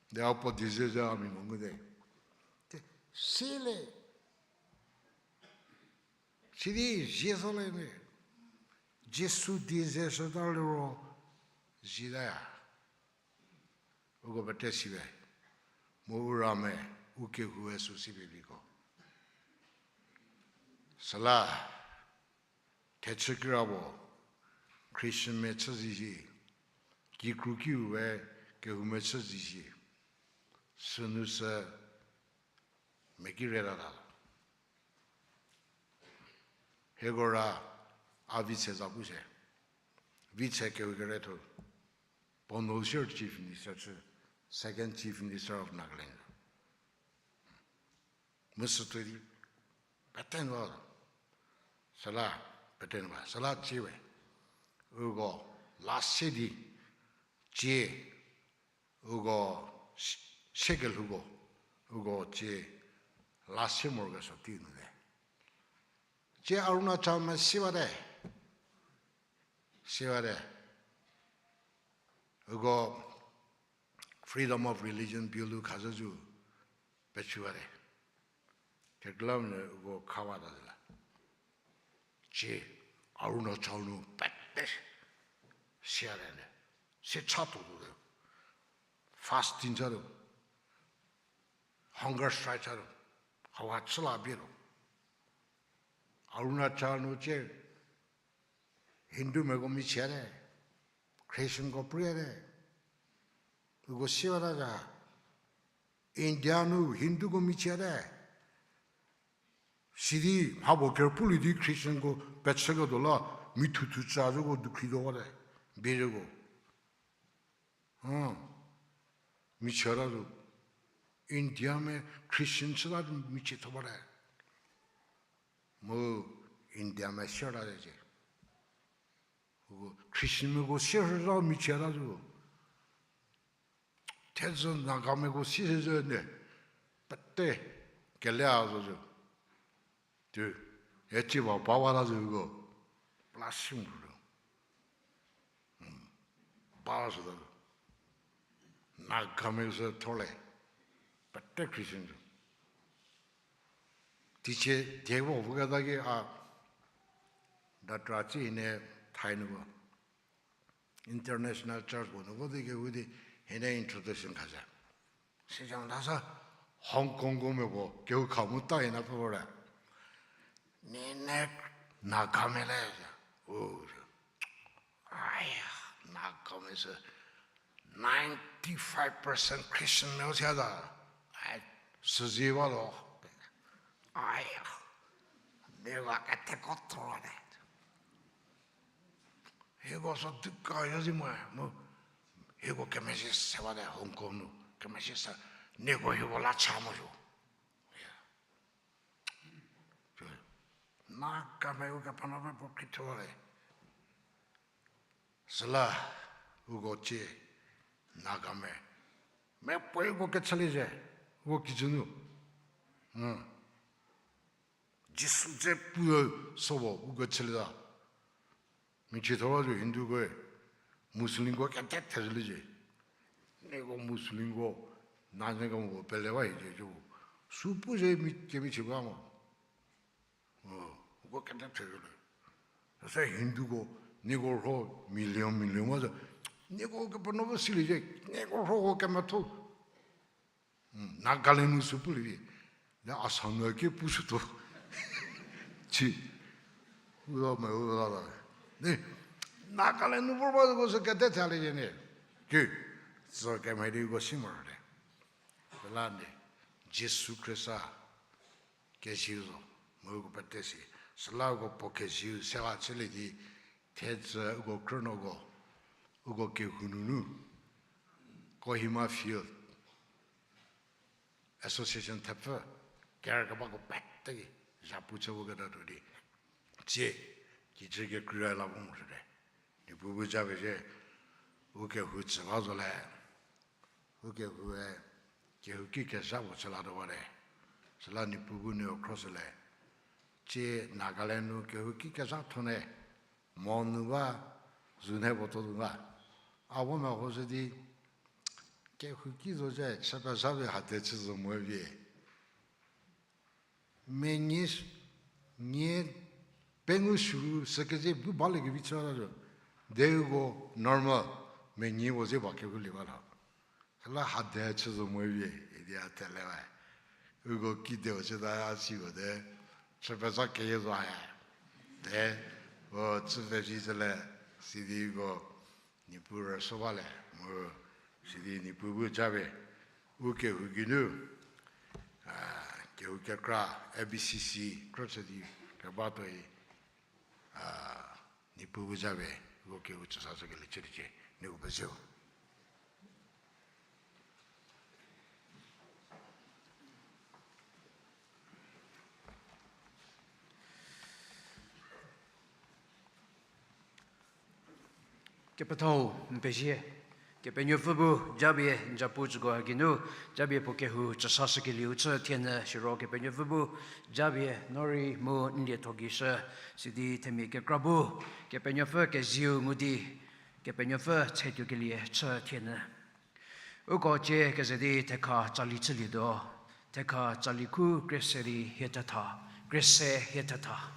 De a puo di ze ze a mhi mha ngu de. Te, silie. Sidi zie zo le me. Jisu di ze shüta liro, zie taya. Uko pete siwe. Mu u ra me, u kehoue sü si pie viko. Süla, thechü kira puo, Christian mia chü zizi, kikru kiu we kehou mia chü zizi, sünu sü mia ki reta ta. Hieko ra a Vitse za pu se. Vitse kehou kere thu. Puo nu sier Chief Minister chü, Second Chief Minister of Nagaland. Mu sütuo di, pete nu ba, süla, pete nu ba, süla cie we. Uko, la se di, cie, uko, se-, sekelhouko, uko cie, la se morokesuo tei nu te. Cie Arunachal me si bate. Si bate. Uko Freedom of Religion Bill-u khazü zu pechü bate. Kekreilamonyü uko kha bata zü la. Cie Arunachal nu pete siate ne. Se chatuo tuo. Fasting chatuo. Hunger strike chatuo. Hawa chü la bie tuo. Arunachal nu cie Hindumiako michiete, Christianko priete. Uko si bata za. India nu Hinduko michiete. Sidi mha puo kerpulie di Christianko pechüketuo la, mi thuthu cha zhüko dukhri do bate, bie zhüko. Michieta zo. India me Christian chüta di michie tho bate. Mu India me sier ta cie. Uko Christianmiako sier ta michieta zo. Thezhü Nagamiako sier zhü ne, pete kele a zo zo. Tü, e cie ba ba bata zo uko. Pla si mo zo. Ba zo zo. Nagami sü thor le. Pete Christian zo. Teicie die vo voketa ki a, datra ci hine thai nu vo. International Church puo nu vo di kehou di hine introduction kha zhü. Sicü ta sa Hong Kongko mia puo kehou kha mu ta ina pfü vor le. Ni ne Nagami le. O, Nagamese ninety-five percent Christian mia sia ta. Ai, süzi ba lo. Ai, mia va ketheko thor te. Hieko so duka yo zi mo, mu hieko kemezhie se bate Hong Kong nu, kemezhie se, nieko hieko la cha mo zo. Nagamia ukepenuopfü puo khrietho le. Süla uko cie Nagamia, mia puoe uko kechülie zhie, uko kijü nu. Jisu dze pu so bo uko chülie ta. Michiethor zo Hinduko, Muslimko kete thezhülie zhie. Nieko Muslimko, na nieko mo pele ba hie zhie zo. Supu zhie mi kemichie ba mo. Uko kete thezhülie. Süse Hinduko, nieko rho million million ba zo. Nieko kepenuopfü silie zhie, nieko rho uko kemetho. Nagaland nu sü pulie vi. Ne Assam nu ki pushütuo. Ci. Ulo me ulo la. Ne Nagaland nu vor ba ko sü kete thalie ne. Ki, sü kemhie di uko si morote. Süla ne, Jisu Khrista keziu zo, mu uko pete si. Süla uko puo keziu se la chülie di, thetsü uko krünuoko, uko kehou nunu, Kohima Field Association thepfü, kerükebako pete ki, zhapu chü voketatuo di. Tsie, kijü kekrü la vo mo süte. Niepuu bu japie zhie, u kehou tsü ba zo le. U kehoue, kehouki kezha puo chü latuo bate. Süla Niepuu bu nuo khro shülie. Tsie Nagaland nu kehouki kezhatho ne, mo nu ba, zu ne puo tho nu ba. A vo mehoshü di, kehouki zo zhie, chü pezha pie hade chü zo mo vie. Mia nie, nie pengou sü sü keze bu baliekevi chü la zo. De uko normal, mia nie puo ze ba kehoulie ba la. Süla hade chü zo mo vie, idi a thele ba. Uko kide-u chüta a siko de, chü pezha keyie zo ha. De, u chü pezhie zhüle, sidi uko Niepuu rüsuo bale, mu sidi Niepuu bu japie, u kehou geinu, kehou kekra, A B C C, krüchü di kebatuoi, Niepuu bu japie, u kehou tsüsashükelie chüliecie, nieko pezie-o. Kepethau n pezie. Kepenuopfü bu japie n zapu tsüko geinu, japie puo kehou tsüsashükelieu chü thienyü siro Kepenuopfü bu japie no rei mu n lietho gei shü, sidi themia kekra bu Kepenuopfü kezieu ngu di, Kepenuopfü tshetuokelie chü thienyü. Uko cie keze di thekha tsali chülietuo, thekha tsali khu krie se di hie thetha, krie se hie thetha.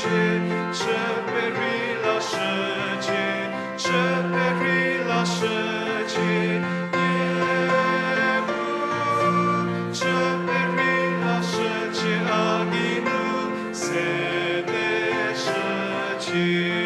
Chü perei lashücie, chü perei lashücie, Niepuu, chü perei lashücie, a geinu sede shücie.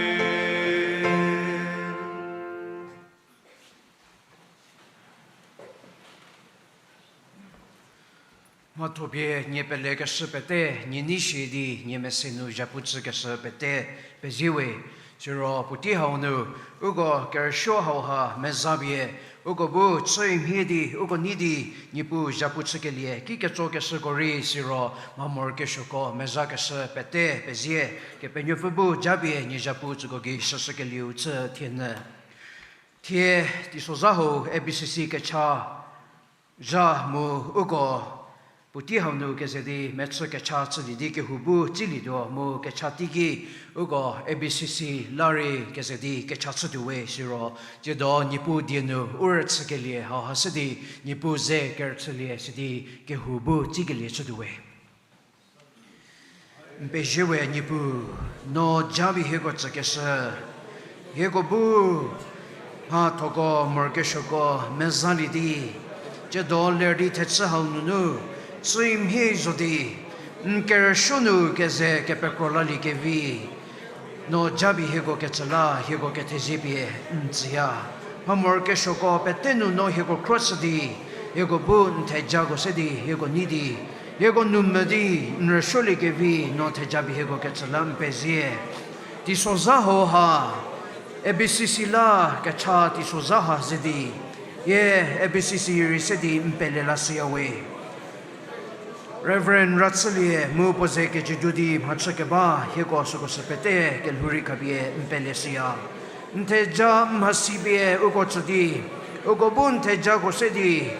Mhathopie nie pelekeshü pete, nie nei shi di nie mese nu zhapu chükeshü pete pezie we. Siro puotei hau nu, uko kerüsuo hauha mezapie, uko bu chü mhie di, uko nei di, Niepuu zhapu chükelie ki ketsokeshüko rei siro mha morokesuoko mezakeshü pete pezie, Kepenuopfü bu japie nie zhapu tsüko gei shüshükelieu chü thienyü. Thie teisozha hau A B C C kecha zha mu uko puotei hau nu keze di mechü kecha chülie di kehou bu tsilietuo mu kecha teiki uko A B C C la rei keze di kecha chütuo we siro, tsiedo Niepuu die nu u rüchükelie hauha se di Niepuu ze kerüchülie sidi kehou bu tsikelie chütuo we. N pezie we Niepuu, no japie hieko tsükeshü, hieko bu mhathoko morokesuoko mezalie di, tsiedo ler di thechü hau nunu chü mhie zo di, n kerüsuo nu keze kepekro lalie kevi, no japie hieko ketsü la hieko kethezie pie n tsüya. Mha morokesuoko pete nu no hieko khro chü di, hieko bu n thejako se di hieko nei di, hieko nu mvü di n rüsuolie kevi no thejapie hieko ketsü la n pezie. Teisozha hauha A B C C la kecha teisozha ha ze di, hie A B C C rei se di n pele lashüya we. Reverend Rachülie mu puo ze kejüdu di mhachü keba hieko süko sü pete kelhou rei khapie n pele shüya. N theja n mhasi pie uko tsü di, uko bu n thejako se di,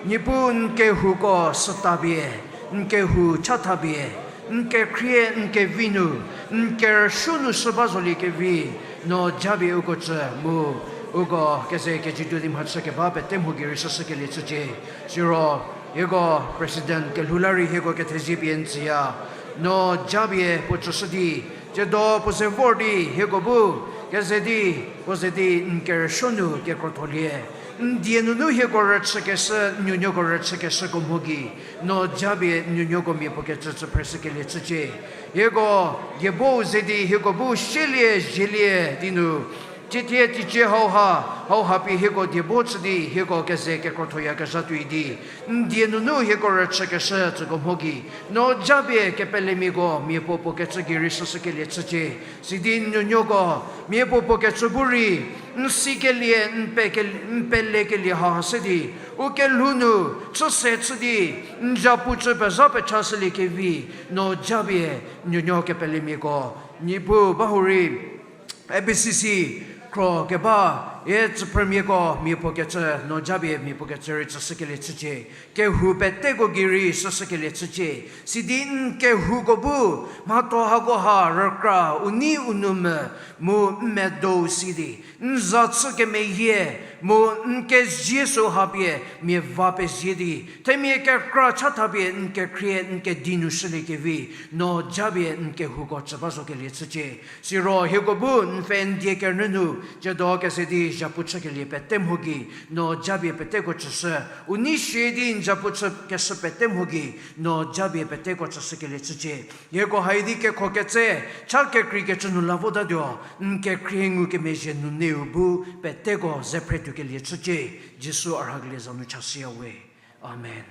Niepuu n kehouko süta pie, n kehou chatha pie, n kekhrie n kevi nu, n kerüsuo nu shü ba zolie kevi, no japie uko tsü mu, uko keze kejüdu di mhachü keba pete mho gei rei shüshükelie chücie. Siro, hieko President kelhou la rei hieko kethezie pie n tsüya. No japie puo tsüshü di, tsiedo puo ze vor di hieko bu keze di, puo ze di n kerüsuo nu kekrotholie, n die nunu hieko rüchükeshü, n nuonuoko rüchükeshüko mho gei, no japie n nuonuoko mia puo kecü tsü phreshükelie chücie. Hieko diebo ze di hieko bu sielie zielie di nu, tiethie teicie hauha, hauha pie hieko diebo chü di hieko keze kekrothoyakezha tuoi di, n die nunu hieko rüchükeshü tsüko mho gei, no japie kepelemiako mia puo puo kecü gei rei shüshükelie chücie. Sidi n nuonuoko mia puo puo kecü bu rei n sikelie, n peke-, n pelekelie hauha se di, u kelhou nu chüse chü di, n zapu chü pezha pechashülie kevi, no japie n nuonuo kepelemiako, Niepuu ba hurei A B C C khro keba, hie tsüphrümiako mia puo kecü, no japie mia puo kecü rei tsüshükelie chücie. Kehou peteko gei rei shüshükelie chücie. Sidi n kehouko bu mhatho hakoha rükra u nei u nou mvü mu n medou si di, n za chü kemeyie mu n kezie süha pie mia va pezie di, themia kekra chatha pie n kekhrie n kedi nu shülie kevi, no japie n kehouko tsü ba zokelie chücie. Siro hieko bu n pfhe n die kerünyü nu, tsiedo keze di zapu chükelie pete mho gei, no japie peteko tsüshü, u nei shie di n zapu chükeshü pete mho gei, no japie peteko tsüshükelie chücie. Hieko hai di kekho ketse, cha kekreikecü nu la votatuo, n kekhrie ngukemezhie nuneu bu peteko ze phretuokelie chücie, Jisu a rhakelie za nu chashüya we. Amen.